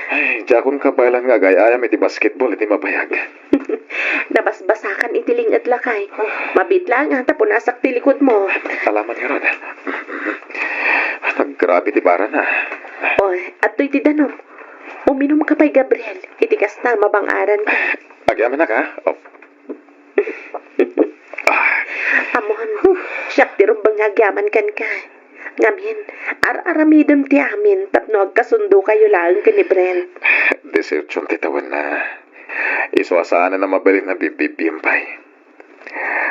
Ay, diakon kabaelan nga agay-ayam iti basketball iti mabayag. Nabasbasakan iti ling-et, lakay. Mabiit laeng ta punasak ti likudmo. Alaman ngarud. Naggrabe ti barana. Oy, adtoy ti danum. Uminumka pay, Gabriel. Iti kasta, mabang-aranka. Agyamanak, ha? Oh. Ah. Ammom, siak ti rumbeng nga agyaman kenka. Ngamin, ar-aramidem ti amin tapno agkasundokayo laeng ken ni Brent. Desertion ti tawenna. Isu a saanen a mabalin a bibbibbiem pay.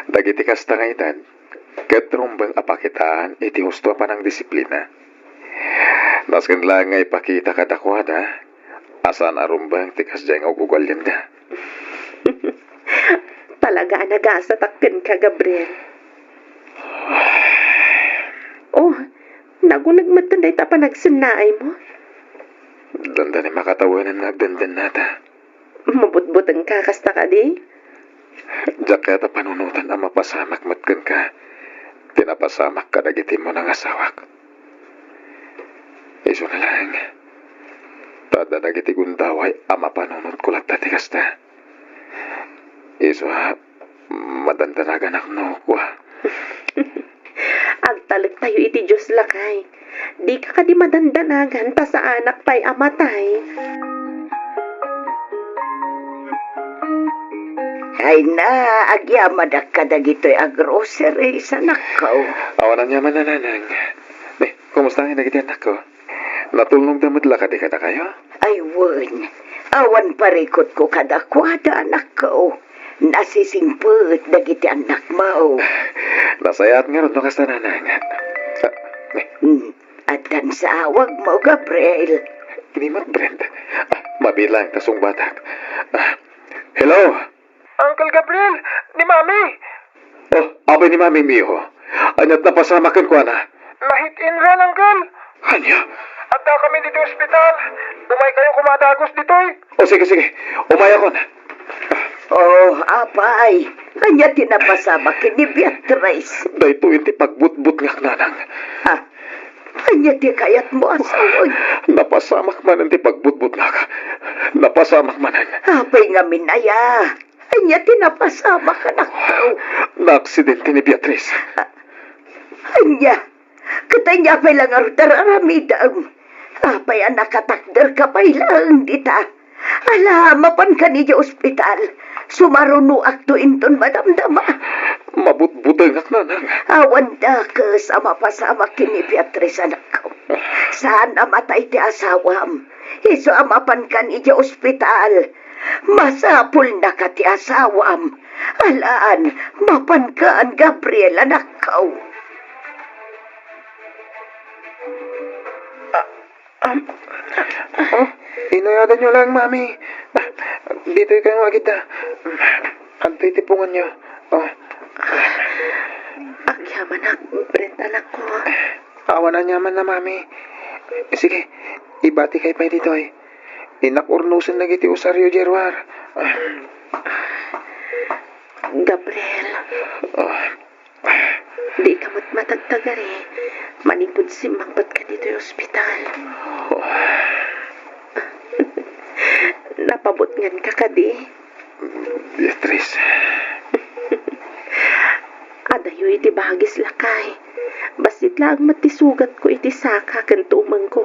Dagiti kasta nga edad, ket rumbeng a pakitaan iti husto a panangdisiplina. Nasken laeng nga ipakita kadakuada a saan a rumbeng ti kasdiay nga ug-ugalenda. Talaga a nagasatak kenka, Gabriel. Oh, naguneg metten dayta a panagsennaaymo. Dandani makatawenen nga agdendennata. Mabutbutengka kasta kadi? Diak kayat a panunotan a mapasamak met kenka ti napasamak kadagiti immo nangasawak. Isuna laeng, ta adda dagiti gundaway a mapanunotko latta ti kasta. Isu a, madandanaganak no kua. Agtalektayo iti Dios, lakay. Dika kadi madandanagan ta saanak pay a matay. Ay na, agyamanak kadagitoy a groceries, anakko. Awan aniaman, nanang. Ne, kumusta ngay dagiti annakko? Natulnogda met la kadi kadakayo? Ay, wen. Awan parikutko kadakuada, anakko. Nasisingpet dagiti annakmo. Nasayaat ngarud no kasta, nanang. Ah, eh. Hmm. Addan sa awagmo, Gabriel. Ini met, Brent. Ah, mabilang ta sungbatak. Ah, hello? Uncle Gabriel, ni Mami! Oh, apay ni Mami, Mio? Ania't napasamak kenkuana? Na-hit and run, Uncle. Ania? Addakami ditoy ospital. Umaykayo koma a dagus ditoy. O, sige, sige. Umayakon. Oh, apay. Ania ti napasamak ken ni Beatrice? Daytoy ti pagbutbutngak, nanang. Ah, ania ti kayatmo a sawen? Napasamak manen ti pagbutbutngak. Napasamak manen. Apay ngamin aya? Ania ti napasamak, anakko? Naaksidente ni Beatrice. Ah, ania? Ket ania pay la ngarud ti ar-aramidem? Apay a nakatakderka pay laeng dita? Ala, mapankan idiay ospital. Sumarunoakto inton madamdama. Mabutbutengak, nanang. Awan dakes a mapasamak ken ni Beatrice, anakko. Saan a matay ti asawam. Isu a mapankan idiay ospital. Masapulnaka ti asawam. Alaan, mapankan, Gabriel, anakko. Ah, am, oh, inayadanyo lang, Mami. Ah, ditoy kayo agidda. Adtoy ti punganyo. Oh. Agyamanak, Brent, anakko. Awan aniaman na, Mami. Sige, ibati kay pay ditoy. Innak urnosen dagiti usaryo diay ruar. Gabriel, ah, dika met matagtagari manipud simmangpetka ditoy ospital. Oh. Napabutnganka kadi? Beatrice. Adayo iti bagis, lakay. Bassit laeng met ti sugatko iti saka ken tumengko.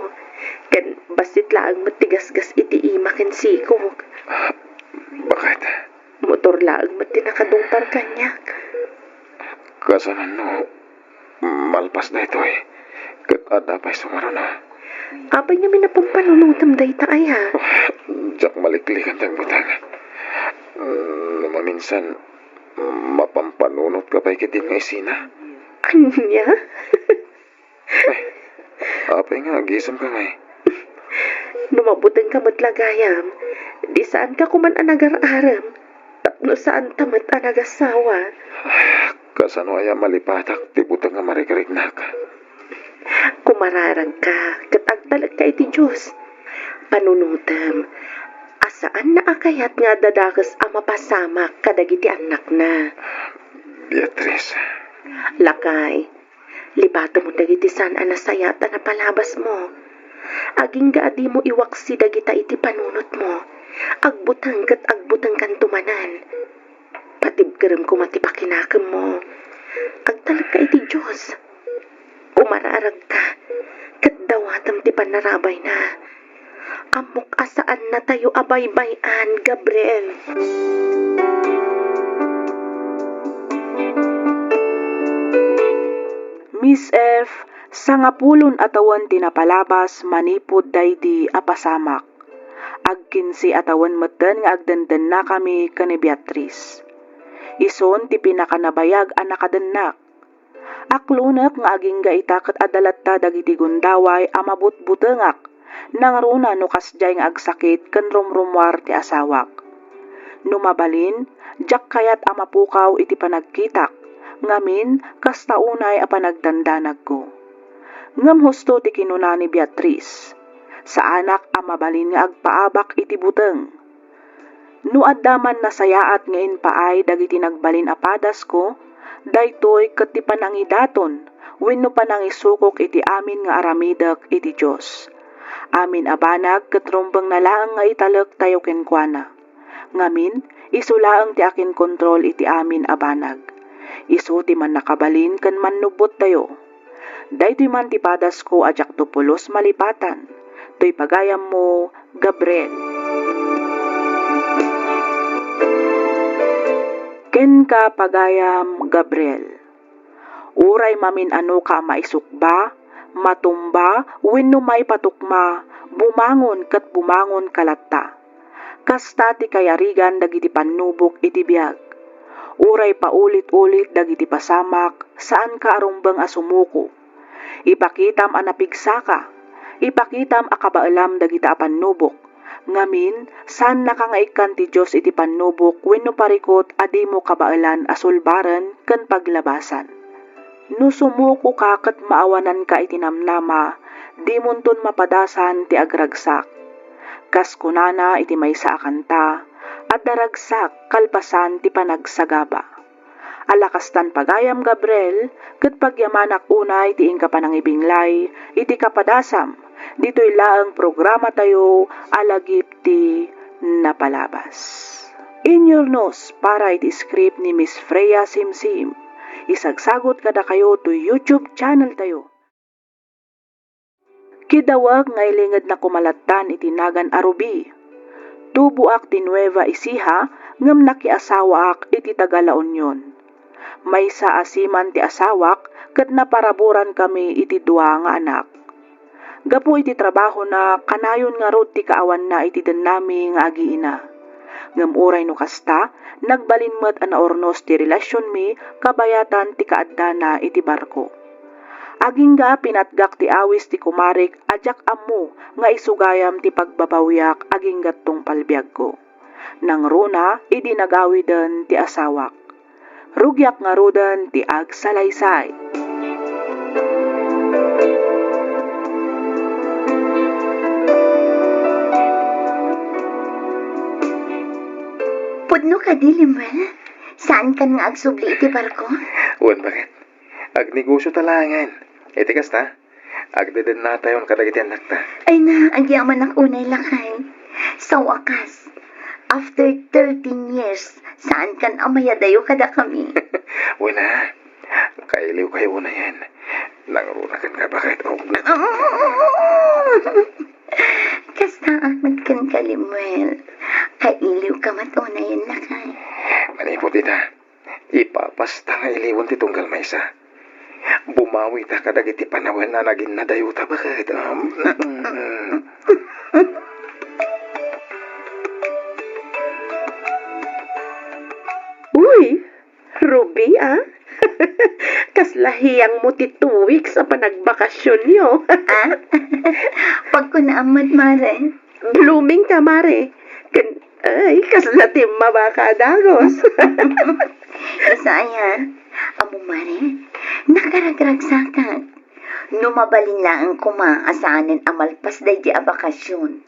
Ken bassit laeng met ti gasgas iti ima ken sikog. Bakit? Motor laeng met ti nakadungpar kaniak. Kasano no malpas daytoy, ket adda pay sumaruna? Apay ngamin a pampanunotem dayta aya? Diak maliklikan ti agbuteng. No maminsan, mapampanunot ka pay ketdin nga isina? Ania? Apay nga agisem ka ngay? No mabuteng ka met la gayam, di saan ka koman a nagar-arem, tapno saan ta met a nagasawa. Kasano aya malipatak ti buteng nga marikriknak? Kumararag ka, ket agtalek ka iti Dios. Panunotem, a saan na a kayat nga adda dakes a mapasamak kadagiti annakna. Beatrice. Lakay, lipatem dagiti saan a nasayaat a napalabasmo. Agingga a dimo iwaksi dagita iti panunotmo. Agbuteng ket agbutengkanto manen. Patibkerem koma ti pakinakemmo. Agtalekka iti Dios. Umararagka, ket dawatem ti pannarabayna. Ammok a saannatayo a baybay-an, Gabriel. Miss F, sangapulon a tawen ti napalabas manipud daydi a pasamak. Agkinse a tawen metten nga agdendennakami ken ni Beatrice. Isun ti pinakanabayag a nakadennak. Aklonek nga agingga ita ket adda latta dagiti gundaway a mabutbutengak, nangruna no kasdiay nga agsakit ken rumrumuar ti asawak. No mabalin, diak kayat a mapukaw iti panagkitak, ngamin, kasta unay a panagdandanagko. Ngem husto ti kinuna ni Beatrice, saanak a mabalin nga agpaabak iti buteng. No adda man nasayaat nga impaay dagiti nagbalin a padasko, daytoy ket ti panangidaton wenno panangisukok iti amin nga aramidek iti Dios. Amin a banag ket rumbengna laeng nga italektayo kenkuana. Ngamin, isu laeng ti akinkontrol iti amin a banag. Isu ti mannakabalin ken mannubbottayo. Daytoy man ti padasko a diakto pulos malipatan. Toy pagayammo, Gabriel. Kenka, pagayam, Gabriel. Uray mamin-anoka a maisukba, matumba, wenno maipatukma, bumangon ket bumangonka latta. Kasta ti kayarigan dagiti pannubok iti biag. Uray paulit-ulit dagiti pasamak, saanka a rumbeng a sumuko. Ipakitam a napigsaka. Ipakitam a kabaelam dagita a pannubok. Ngamin, saannaka nga ikkan ti Dios iti pannubok wenno parikut a dimo kabaelan a sulbaren ken paglabasan. No sumukoka ket maawananka iti namnama, dimonton mapadasan ti agragsak. Kas kunana iti maysa a kanta, adda ragsak kalpasan ti panagsagaba. Ala kastan pagayam, Gabriel, ket pagyamanak unay ti inka panangibinglay iti kapadasam ditoy laeng programatayo a Lagip ti Napalabas. Inyurnos para iti script ni Miss Freya Simsim. Isagsagot kadakayo to YouTube channel tayo. Kidawek nga ilingedna koma lattan iti nagan a Ruby. Tuboak ti Nueva Ecija ngem nakiasawaak iti taga La Union. Maysa a seaman ti asawak ket naparaburan kami iti dua nga anak. Gapu iti trabahona, kanayon ngarud ti kaawanna iti dennami nga agiina. Ngem uray no kasta, nagbalin met a naurnos ti relasionmi kabayatan ti kaaddana iti barko. Agingga a pinatgak ti awis ti kumarik a diak ammo nga isu gayam ti pagbabawiak agingga tungpal biagko. Nangruna idi nagawiden ti asawak. Rugiak ngaruden ti agsalaysay. Pudno kadi, Lemuel? Saankan nga agsubli iti barko? Wen, baket. Agnegosio ta laengen. Iti kasta, agdedennatayon kadagiti annakta. Ay na, agyamanak unay, lakay. Sa wakas, after thirteen years, saankan a mayadayo kadakami. Wen a, kailiwkayo unayen. Nangrunakan ka, baket? Oh. Kasta met kenka, Lemuel. Kailiwka met unayen, lakay. Manipud ita, ipapasta nga iliwen ti tunggal maysa. Bumawita kadagiti panawen a naginnadayota, baket. Um, Uy, Ruby, ah? Kasla hiyangmo ti two weeks a panagbakasionyo. Ah? Pagkunaam met, mare. Blooming ka, mare. Ken, ay, kasla timmaba ka a dagus. Isaya, ammo, mare, nakaragragsakak. No mabalin laeng koma a saanen a malpas daydi a bakasion.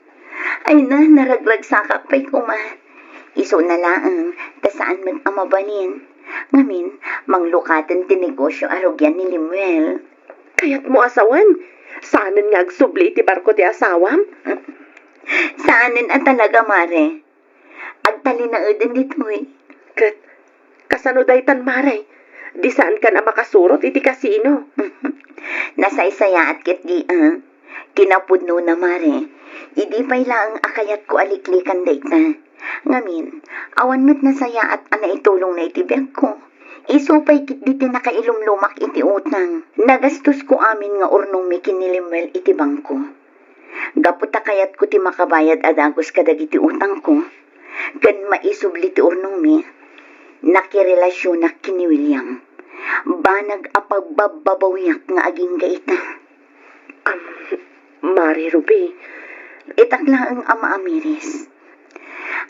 Ay na, naragragsakak pay koma. Isuna laeng, ta saan met a mabalin. Ngamin, manglukaten ti negosio a rugian ni Lemuel. Kayatmo a sawen? Saanen nga agsubli iti barko ti asawam? Saanen a talaga, mare. Agtalinaeden ditoy. Ket, kasano daytan, mare? Di saankan a makasurot iti kasino? Nasaysayaat ketdi, ah. Kinapudnona, mare, idi pay laeng a kayatko a liklikan dayta. Ngamin, awan met nasayaat a naitulongna iti biagko. Isu pay ketdi ti nakailumlumak iti utang. Nagastosko amin nga urnongmi ken ni Lemuel iti bangko. Gapu ta kayatko ti makabayad a dagus kadagiti utangko, ken maisubli ti urnongmi, nakirelasyonak ken ni William. Banag a pagbabbabawiak nga agingga ita. Am, Mare Ruby. Itak laeng a maamiris.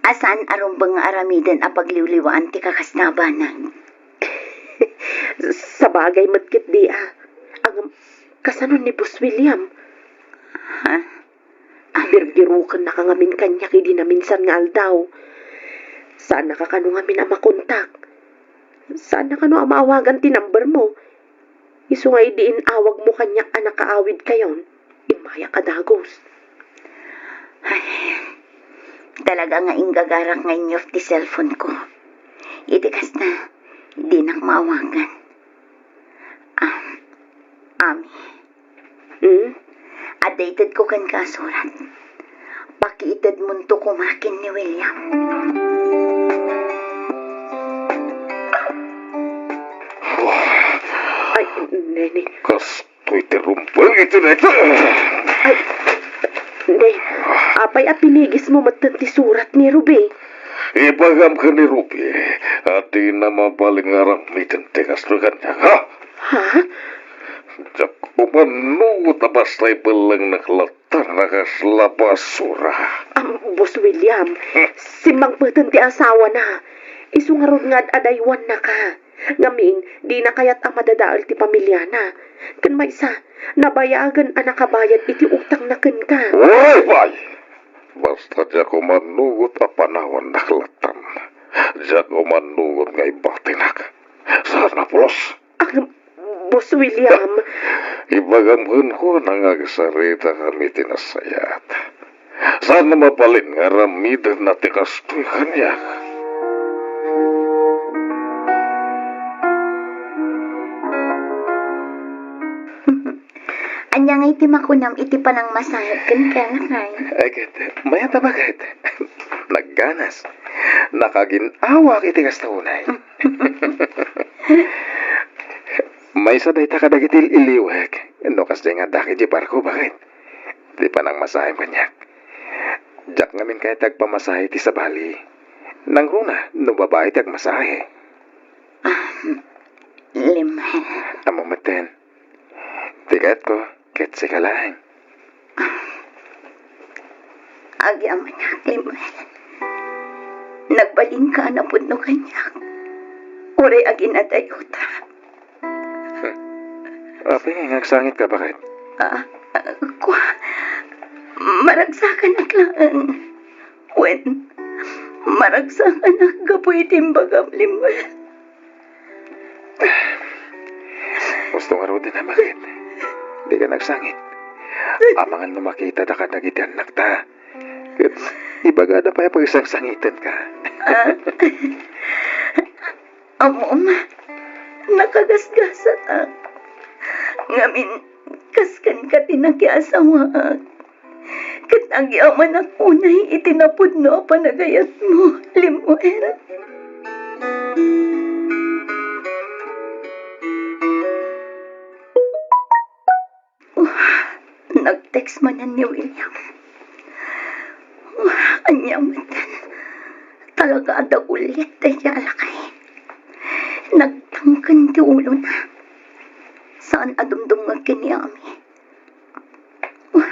A saan a rumbeng nga aramiden a pagliwliwaan ti kakasta a banag. Sabagay met ketdi a. Ngem, kasano ni Boss William? Ha? Birbirokennaka ngamin kaniak idi naminsan nga aldaw. Saannaka kano ngamin a makontak. Saanna kano a maawagan ti number mo. Isu nga idi in-awagmo kaniak a nakaawidkayon, immayak a dagus. Ay, talaga nga inggagarak nga inyuf ti cellphone ko. Iti kasta, dinak maawagan. Ah, Ami. Hmm? Adda itedko kenka a surat. Pakiitedmonto koma ken ni William. Ay, Nene. Kastoy ti rumbeng iti dayta. Ay, Ne, apay a pinigismo metten ti surat ni Ruby? Ibagam ken ni Ruby a dina mabalin nga aramiden ti kastoy kaniak, ha? Ha? Diak umanugot a basta ibellengnak latta a kasla basura. Am, Boss William, simmangpeten ti asawana. Isu ngarud nga ad-adaywannaka. Ngamin, dina kayat a madadael ti pamiliana. Ken maysa, nabayagen a nakabayad iti utangna kenka. Uray pay! Basta diak umanugot a panawannak lattan. Diak umanugot nga ibatinak. Saan a pulos? Ang, Boss William. Ibagam kenkuana nga agsaritakami ti nasayaat. Saan a mabalin nga aramidna ti kastoy kaniak. Ania ngay ti makunam iti panangmasahe kenka, lakay? Ay, ket, mayat a baket. Nagganas. Nakagin-awak iti kasta unay. Maysa dayta kadagiti il-iliwek, no kasdiay nga addak iti barko, baket. Ti panangmasahem kaniak. Diak ngamin kayat ti agpamasahe iti sabali. Nangruna, no babai ti agmasahe. Ah, Lemuel. Ammo metten. Ti kayatko, ket sika laeng. Agyamanak, Lemuel. Nagbalinka a napudno kaniak. Uray aginadayota. Apay nga agsangitka, baket? Ah, ah, kua, maragsakanak laeng. Wen, maragsakanak gapu iti imbagam, Lemuel. Gusto ngaruden a baket. Dika nagsangit. Amangan no makitada kadagiti annakta. Ket Ibagada pay a pagsangsangitanka. Ah. Ammom, nakagasgasatak. Ngamin, kas kenka ti nakiasawaak. Ket agyamanak unay iti napudno a panagayatmo, Lemuel. Oh, nag-text manen ni William. Oh, ania met? Talaga a dagulit daydi a lakay. Nagtangken ti ulona. Saan a dumdumngeg ken ni Ami. Oh,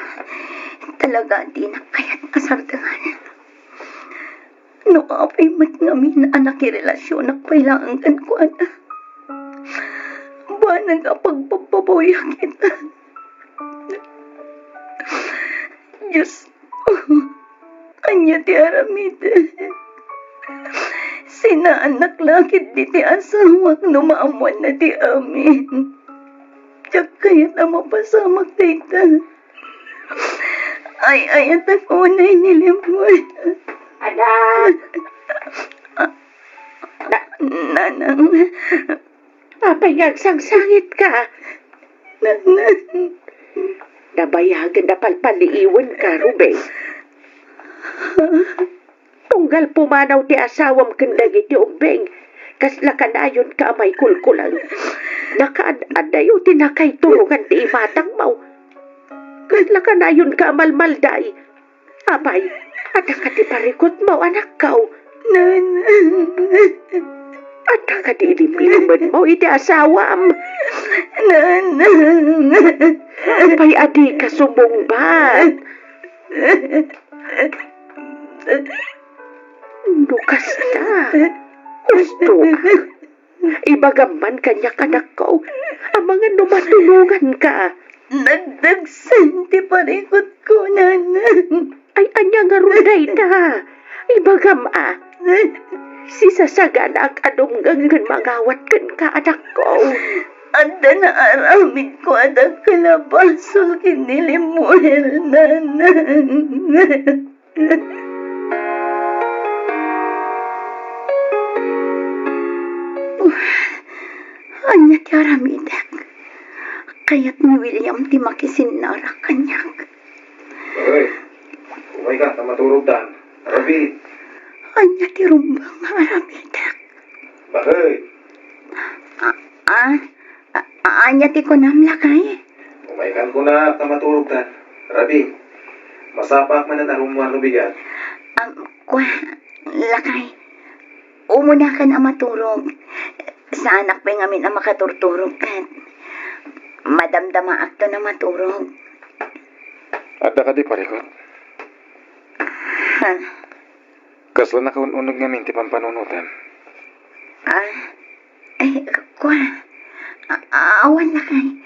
talaga a dinak kayat a sardengan. No apay met ngamin a nakirelasionak pay laeng kenkuana, banag a pagpabbabawiak ita. Dios, ania ti aramidek? Sinaannak la ketdi ti asawak no maammoanna ti amin. Diak kayat a mapasamak dayta. Ay-ayatek unay ni Lemuel. Anak! Na- Nanang. Apay nga agsangsangitka? Nanang. Nabayagen a palpaliiwenka, Ruby. Tunggal pumanaw ti asawam ken dagiti ubbing, kasla kanayonka a maikulkulang. Nakaad-adayo ti nakaiturongan ti imatangmo. Kasla kanayonka a malmalday. Apay, adda kadi parikutmo, anakko? Nanang. Adda kadi ilimlimenmo iti asawam? Nanang. Apay, adika sumungbat? No kasta, hustoak. Ibagam man kaniak, anakko, amangan no matulonganka. Nagdagsen ti parikutko, Nanang. Ay, ania ngarud dayta? Ibagam a. Sisasaganaak a dumngeg ken mangawat kenka, anakko. Adda naaramidko a dakkel a basol ken ni Lemuel, Nanang. Ania ti aramidek? Kayat ni William ti makisinnarak kaniak. Bakay, umayka ta maturogtan. Rabi. Ania ti rumbeng nga aramidek? Bakay. A-, ah? A-, ania ti kunam, lakay? Umaykan kuna ta maturogtan. Rabi, masapaak manen a rummuar no bigat. Am, kua, lakay. Umunakan a maturog. Saanak pay ngamin a makaturturog ket madamdamaakton a maturog. Adda kadi parikut? Ha? Kasla nakaun-uneg ngamin ti pampanunotam? Ah, ay, kua. A-, awan, lakay.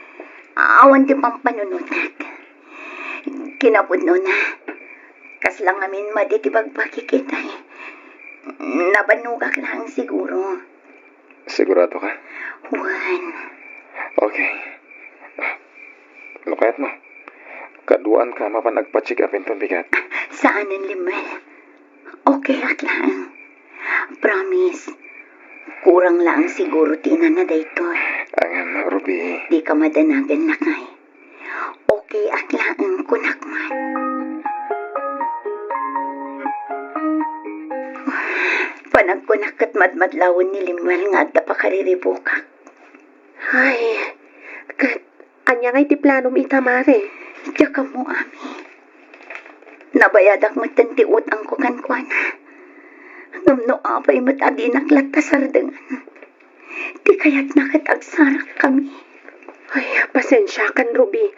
Awan ti pampanunotak. Kinapudnona, kasla ngamin madi ti bagbagik ita. Nabannogak laeng siguro. Sigurado ka? Wen. Okay. No kayatmo, kaduaanka a mapan agpa-check up inton bigat. Saanen, Lemuel. Okay ak laeng. Promise. Kurang laeng siguro ti inana daytoy. Ngem, Ruby. Dika madanagan, lakay. Okay ak laeng, kunak man. Panagkunak ket madmadlawen ni Lemuel nga adda pakariribukak. Ay, ket ania ngay ti planom ita, Mare? Diak ammo, Ami. Nabayadak metten ti utangko kenkuana. Ngem no apay met a dinak latta sardengan, ti kayatna ket agsarakkami. Ay, pasensiakan, Ruby.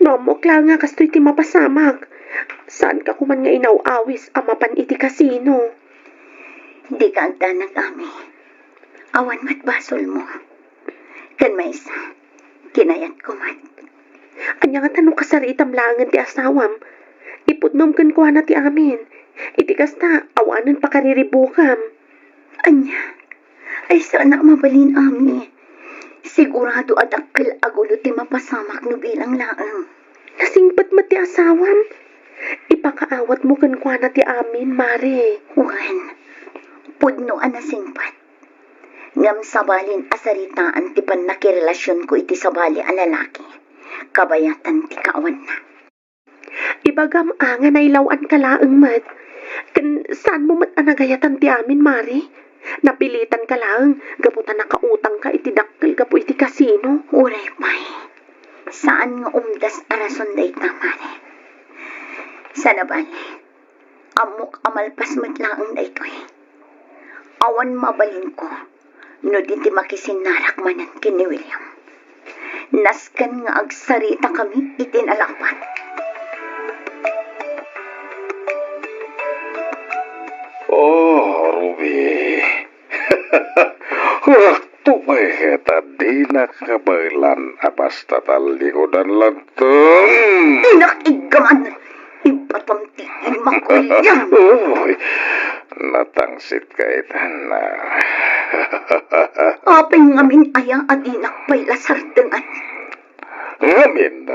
No ammok laeng nga kastoy ti mapasamak, saanka koman nga inaw-awis a mapan iti kasino. Dika agdanag, Ami. Awan met basolmo. Ken maysa, kinayatko met. Ania ngata no kasaritam laengen ti asawam? Ipudnom kenkuana ti amin. Iti kasta, awanen pakariribukam. Ania? Ay, saanak mabalin, Ami. Sigurado a dakkel a gulo ti mapasamak no bilang laeng. Nasingpet met ti asawam. Ipakaawatmo kenkuana ti amin, Mare. Wen, pudno a nasingpet. Ngem sabalin a saritaan ti pannakirelasionko iti sabali a lalaki, kabayatan ti kaawanna. Ibagam a nga nailaw-anka laeng met. Ken saanmo met a nagayatan ti amin, Mare? Napilitanka laeng gapu ta nakautangka iti dakkel gapu iti kasino. Uray pay, saan nga umdas a rason dayta, Mare. Sana bale, ammok a malpas met laeng daytoy. Awan mabalinko no di ti makisinnarak manen ken ni William. Nasken nga agsaritakami iti nalapat. Oh, Ruby. Hurakto pay ket a dinak kabaelan a basta tallikudan latta. Dinak iggaman! Ibatam ti imak, William! Uy, natangsit ka itan na. Apay ngamin aya a dinak pay la sardengan? Ngamin,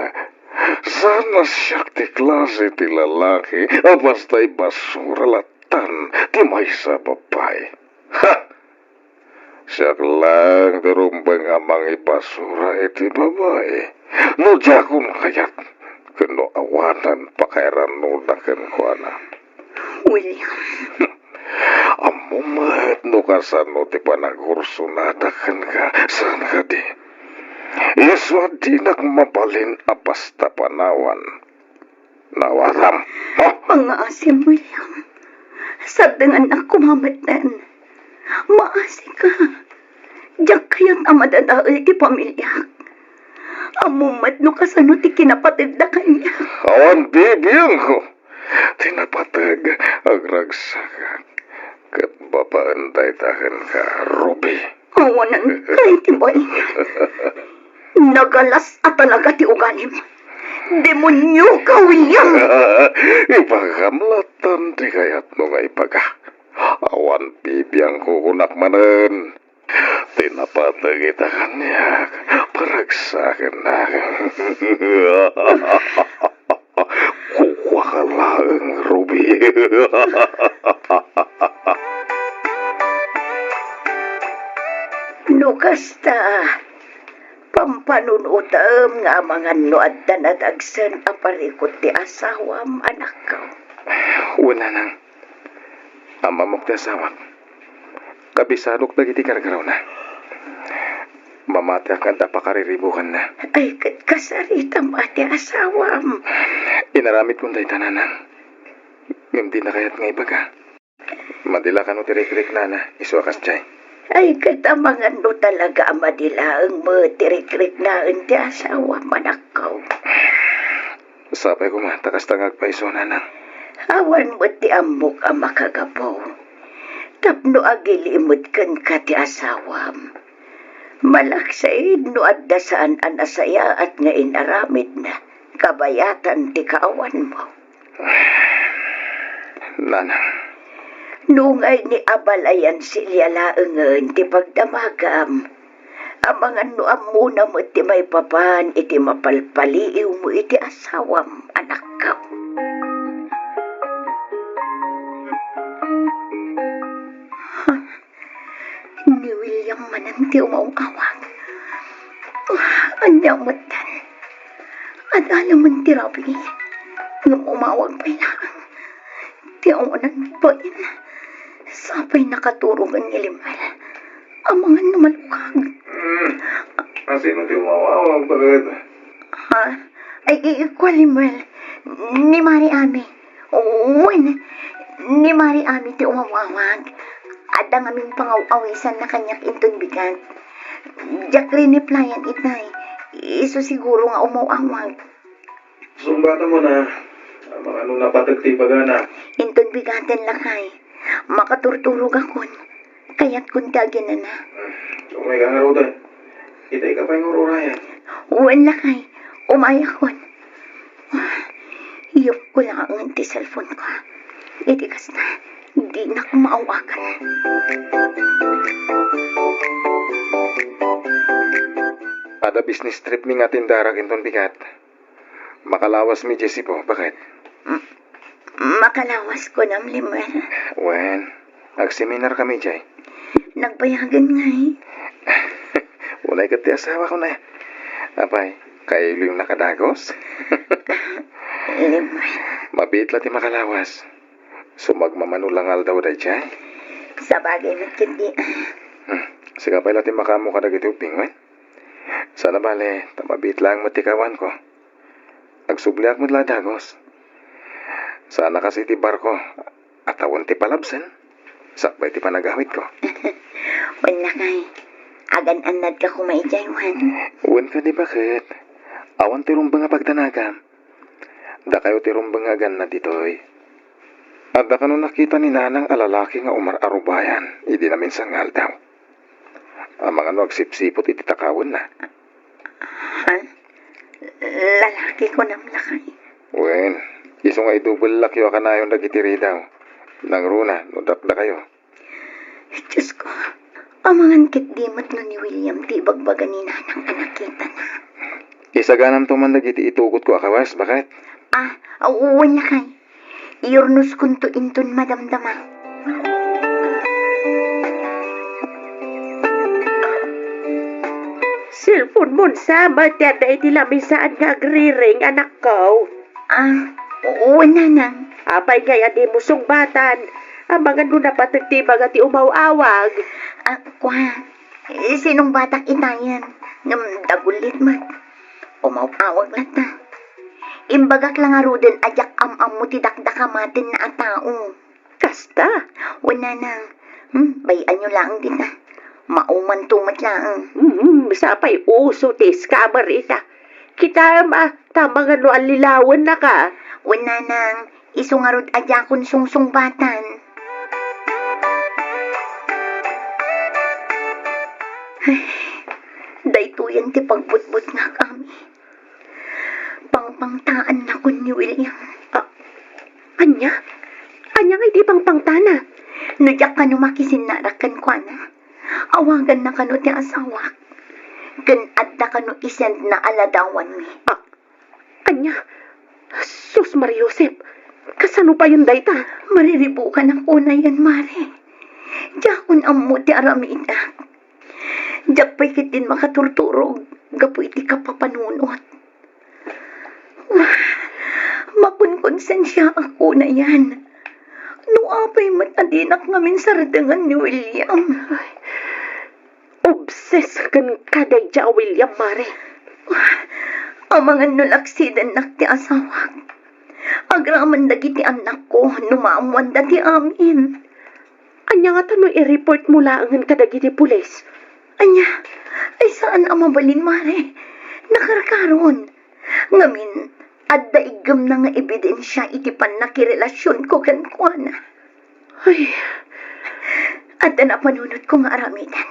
saan a siak ti klase ti lalaki a basta ibasura lattan ti maysa a babai. Ha! Siak laeng ti rumbeng a mangibasura iti babai. No diakon kayat, ken no awanen pakairanoda kenkuana. William. Ammom met no kasano ti panagursunada kenka, saan kadi? Isu a dinak mabalin a basta panawan. Nawaram. Ha? Pangngaasim, William. Sardengannak koma metten. Maasika. Diak kayat a madadael ti pamiliak. Ammom met no kasano ti kinapategda kaniak. Awan bibiangko ti napateg, agragsakak. Ket babaen dayta kenka, Ruby. Awanen kay ti bain. Nagalas a talaga ti ugalim. Demonio ka, William! Ibagam lattan ti kayatmo nga ibaga. Awan bibiangko kunak manen. Ti napateg ita kaniak, paragsakennak. Kukuaka laeng, Ruby. No kasta, pampanunotem nga amangan no adda nadagsen a parikut ti asawam, anakko. Wen, nanang. Ammok ti asawak. Kabisadok dagiti gargarawna. Mamatiak nga adda pakariribukanna. Ay, ket kasaritam a ti asawam. Inaramidkon dayta, nanang. Ngem dina kayat nga ibaga. Madi la kano ti rikriknana, isu a kasdiay. Ay, ket amangan no talaga a madi laeng met ti rikriknaen ti asawam, anakko. Sapay koma, ta kasta nga agpayso, nanang. Awan met ti ammok a makagapu. Tapno agilimed kenka ti asawam. Malaksid no adda saan a nasayaat nga inaramidna, kabayatan ti kaawanmo. Nanang. Nungay ni abalayan silia laengen ti pagdamagam, amangan no ammona met ti maipapan iti mapalpaliiwmo iti asawam, anakko. Ni William manen ti umaw-awag. Ania metten? Adda laeng ti rabii, ngem umawag pay laeng. Ti awanan bain, sapay nakaturogen ni Limel. Amangan no malukag. Hmm. Asino ti umaw-awag, baket? Ha? Ay, i-, ikuan, Limel. Ni Mari Ami. Wen, ni Mari Ami ti umaw-awag. Adda ngamin pangaw-awisanna kaniak inton bigat. Diak riniplayan itay. Isu siguro nga umaw-awag. Sungbatamon a, amangan no napateg ti ibagana. Inton bigaten, lakay. Makaturturogakon. Kayatkon ti aginana. Umayka ngaruden. Itay ka pay nga ururayan. Wen, lakay. Umayakon. Iyupko laengen ti cellphone ko. Iti kasta, dinak maawagan. Adda business trip mi nga tindarak inton bigat. Makalawas mi diay Cebu, baket. M-, makalawas kunam, Lemuel. Wen, agseminar kami jay. Nagbayagen ngay. Unay ket ti asawak, unay. Apay, kailiwnak a dagos? Lemuel. Mabiit la ti makalawas. Sumagmamano la nga aldaw dayjay. Sabagay met ketdi. Hmm. Sika pay la ti makaammo kadagiti ubbing, wen? Saan a bale, ta mabiit laeng met ti kawanko. Agsubliak met la a dagos. Saan a kas iti barko, a tawen ti palabsen, sakbay ti panagawidko. Wen lakay, agan-annadka koma idiay, wen? Wen kadi, baket? Awan ti rumbeng a pagdanagam. Dakayo ti rumbeng nga agannad ditoy. Adda kano nakita ni Nanang a lalaki nga umar-arubayan idi naminsan nga aldaw? Amangan no agsipsipot iti takawenna. Ha? Lalaki kunam lakay? Wen, isu nga idubellakyo a kanayon dagiti ridaw. Nangruna no dakdakayo. Diosko, amangan ketdi met no ni William ti ibagbaga ni Nanang a nakitana. Isaganamto man dagiti itugotko a kawes, baket? Ah, wen lakay. Iyurnoskonto inton madamdama. Cellphone mon sa, met ti adda iti lamisaan nga agriring, anakko. Ah, wen, Nanang. Apay ngay a dimo sungbatan? Amangan no napateg ti ibaga ti umaw-awag. Ah, kua, eh, sinungbatak itayen. Ngem dagullit met. Umaw-awag latta. Imbagak la ngaruden a diak am-ammo ti dakdakamatenna a tao. Kasta? Wen, Nanang. Hmm, bay-anyo laeng dita. Maumanto met laeng. Hmm, sapay uso ti scammer ita. Kitaem a, ta amangan no allilawennaka. Wen, Nanang, isu ngarud a diakon sungsungbatan. Ay, daytoyen ti pagbutbutngak, Ami. Pangpangtaannakon ni William. Ah, ania? Ania nga iti pangpangtana? No diak kano makisinnarak kenkuana, awaganna kano ti asawak. Ken adda kano isendna a ladawanmi. Ah, ania? Sus, Maria Josep, kasano payen dayta? Mariribukannak unayen, Mare. Diakon ammo ti aramidak. Diak pay ketdin makaturturog gapu iti kapapanunot. Wah, makonkonsensiaak unayen. No apay met a dinak ngamin sardengen ni William. Ay, obses kenka daydiay a William, Mare. Wah, amangan no laksidennak ti asawak. Agraman dagiti annakko no maammoanda ti amin. Ania ngata no i-report mo laengen kadagiti pulis? Ania? Ay, saan a mabalin, Mare. Nakarkaron. Ngamin, adda iggemna nga ebidensia iti pannakirelasionko kenkuana. Ay. Adda napanunotko nga aramiden.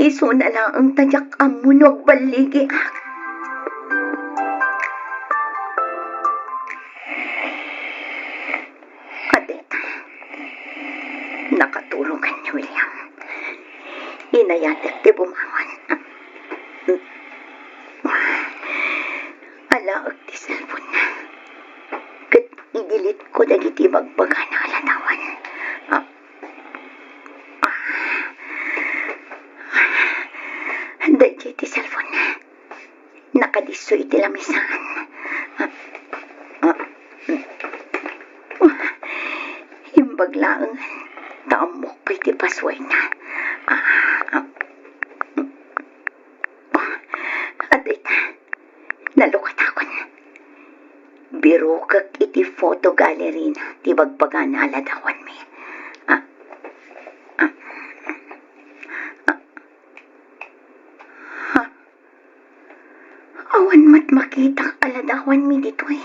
Isuna laeng ta diak ammo no agballigiak. Adda, nakaturogan ni William. Inayatek ti bumangon. Alaek ti cellphone-na. Ket i-delete-ko dagiti bagbagana a ladawan. Ah, ah. Daydiay ti cellphone-na. Nakadisso iti lamisaan. Ah, ah. Imbag laeng ta ammok pay ti password-na. Ah, ah. Adda ita, nalukatakon. Birukek iti photo gallery-na ti bagbagana a ladawanmi. Ah, ah, ah. Ha? Awan met makitak a ladawanmi ditoy.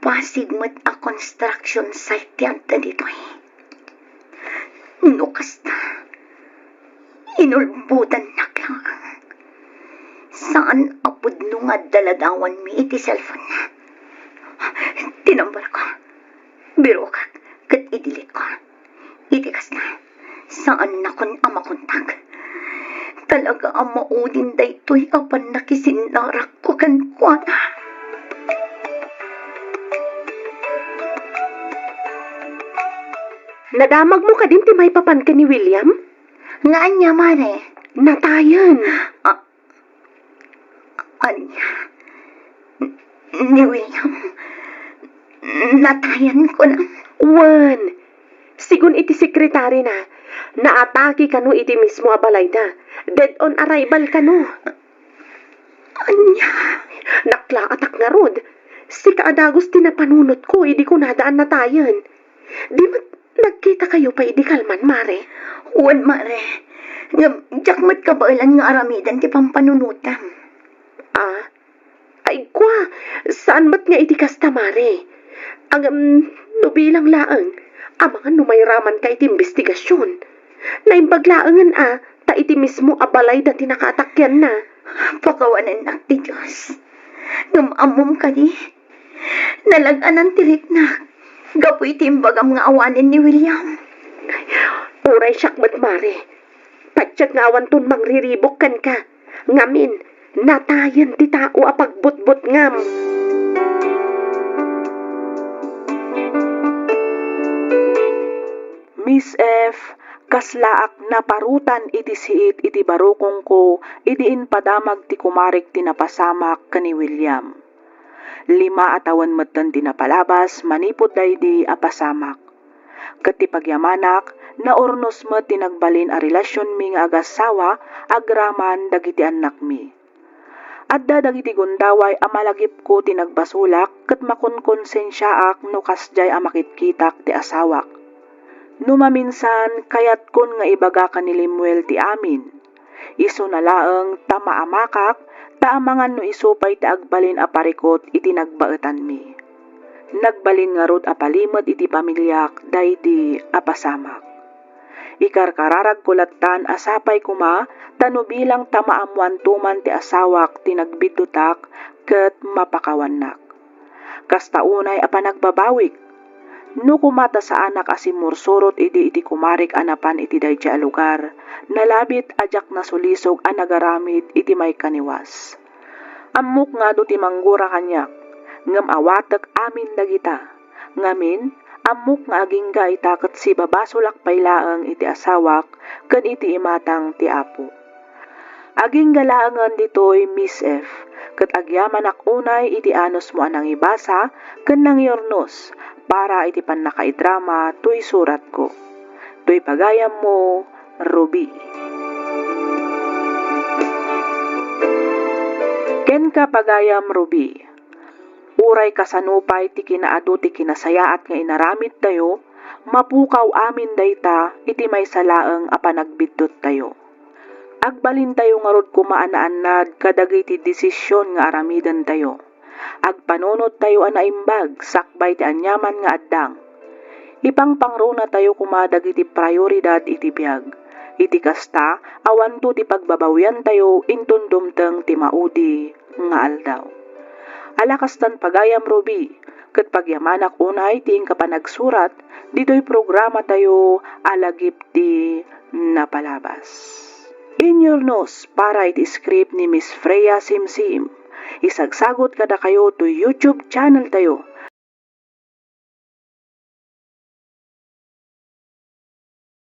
Pasig met a construction site ti adda ditoy. No kasta, inulbodannak laeng. Saan a pudno nga adda ladawanmi iti cellphone-na. Tinambarko. Birukek ket i-delete-ko. Iti kasta, saannakon a makontag. Talaga a maudin daytoy a pannakisinnarako kenkuana. Nadamagmo kadin ti maipapan ken ni William? Nga ania, Mare? Natayen. Ah, ania? Ni William? Natayen, kunam? Wen, sigun iti sekretarina, naatake kano iti mismo a balayda. Dead on arrival kano. Ania? Naklaatak ngarud. Sika a dagus ti napanunotko idi kunada a natayen. Di met nagkitakayo pay idi kalman, Mare? Wen, Mare. Ngem diak met kabaelan nga aramiden ti pampanunotam. Ah? Ay, kua, saan met nga iti kasta, Mare? Ngem, no bilang laeng, amangan no mairamanka iti imbestigasion. Naimbag laengen a, ta iti mismo a balayda ti nakaatakianna. Pakawanennak ti Dios. Ngem ammom kadi? Nalag-anan ti riknak gapu iti imbagam nga awanen ni William. Uray siak met, Mare. Patiek nga awanton mangriribuk kenka. Ngamin, natayen ti tao a pagbutbutngam. Miss F, kaslaak naparutan iti siit iti barukongko idi impadamag ti kumarik ti napasamak ken ni William. Lima a tawen metten ti napalabas manipud daydi a pasamak. Ket ti pagyamanak, naurnos met ti nagbalin a relasionmi nga agassawa agraman dagiti annakmi. Adda dagiti gundaway a malagipko ti nagbasolak ket makonkonsensiaak no kasdiay a makitkitak ti asawak. No maminsan, kayatkon nga ibaga ken ni Lemuel ti amin. Isuna laeng ta maamakak, ta amangan no isu pay ti agbalin a parikut iti nagbaetanmi. Nagbalin ngarud a palimed iti pamiliak daydi a pasamak. Ikarkararagko lattan a sapay koma ta no bilang ta maammoanto man ti asawak ti nagbiddutak ket mapakawannak. Kasta unay a panagbabawik. No koma ta saanak a simmursurot idi iti kumarik a napan iti daydiay a lugar, nalabit a diak nasulisog a nagaramid iti maikaniwas. Ammok nga adu ti manggura kaniak, ngem awatek amin dagita. Ngamin, ammok nga agingga ita ket sibabasolak pay laeng iti asawak ken iti imatang ti Apo. Agingga laengen ditoy, Miss F, ket agyamanak unay iti anusmo a nangibasa ken nangiurnos para iti pannakaidrama toy suratko. Toy pagayammo, Ruby. Kenka, pagayam Ruby, uray kasano pay ti kinaadu ti kinasayaat nga inaramidtayo, mapukaw amin dayta iti maysa laeng a panagbiddutayo. Agbalintayo ngarud koma a naannad kadagiti desisyon nga aramidentayo. Agpanunottayo a naimbag sakbay ti aniaman nga addang. Ipangpangronatayo koma dagiti prioridad iti biag. Iti kasta, awanto ti pagbabawiantayo inton dumteng ti maudi nga aldaw. Ala kastan, pagayam Ruby, ket pagyamanak unay ti inka panagsurat ditoy programatayo a Lagip ti Napalabas. Inyurnos para iti script ni Miss Freya Simsim. Isagsagut kadakayo toy YouTube channel tayo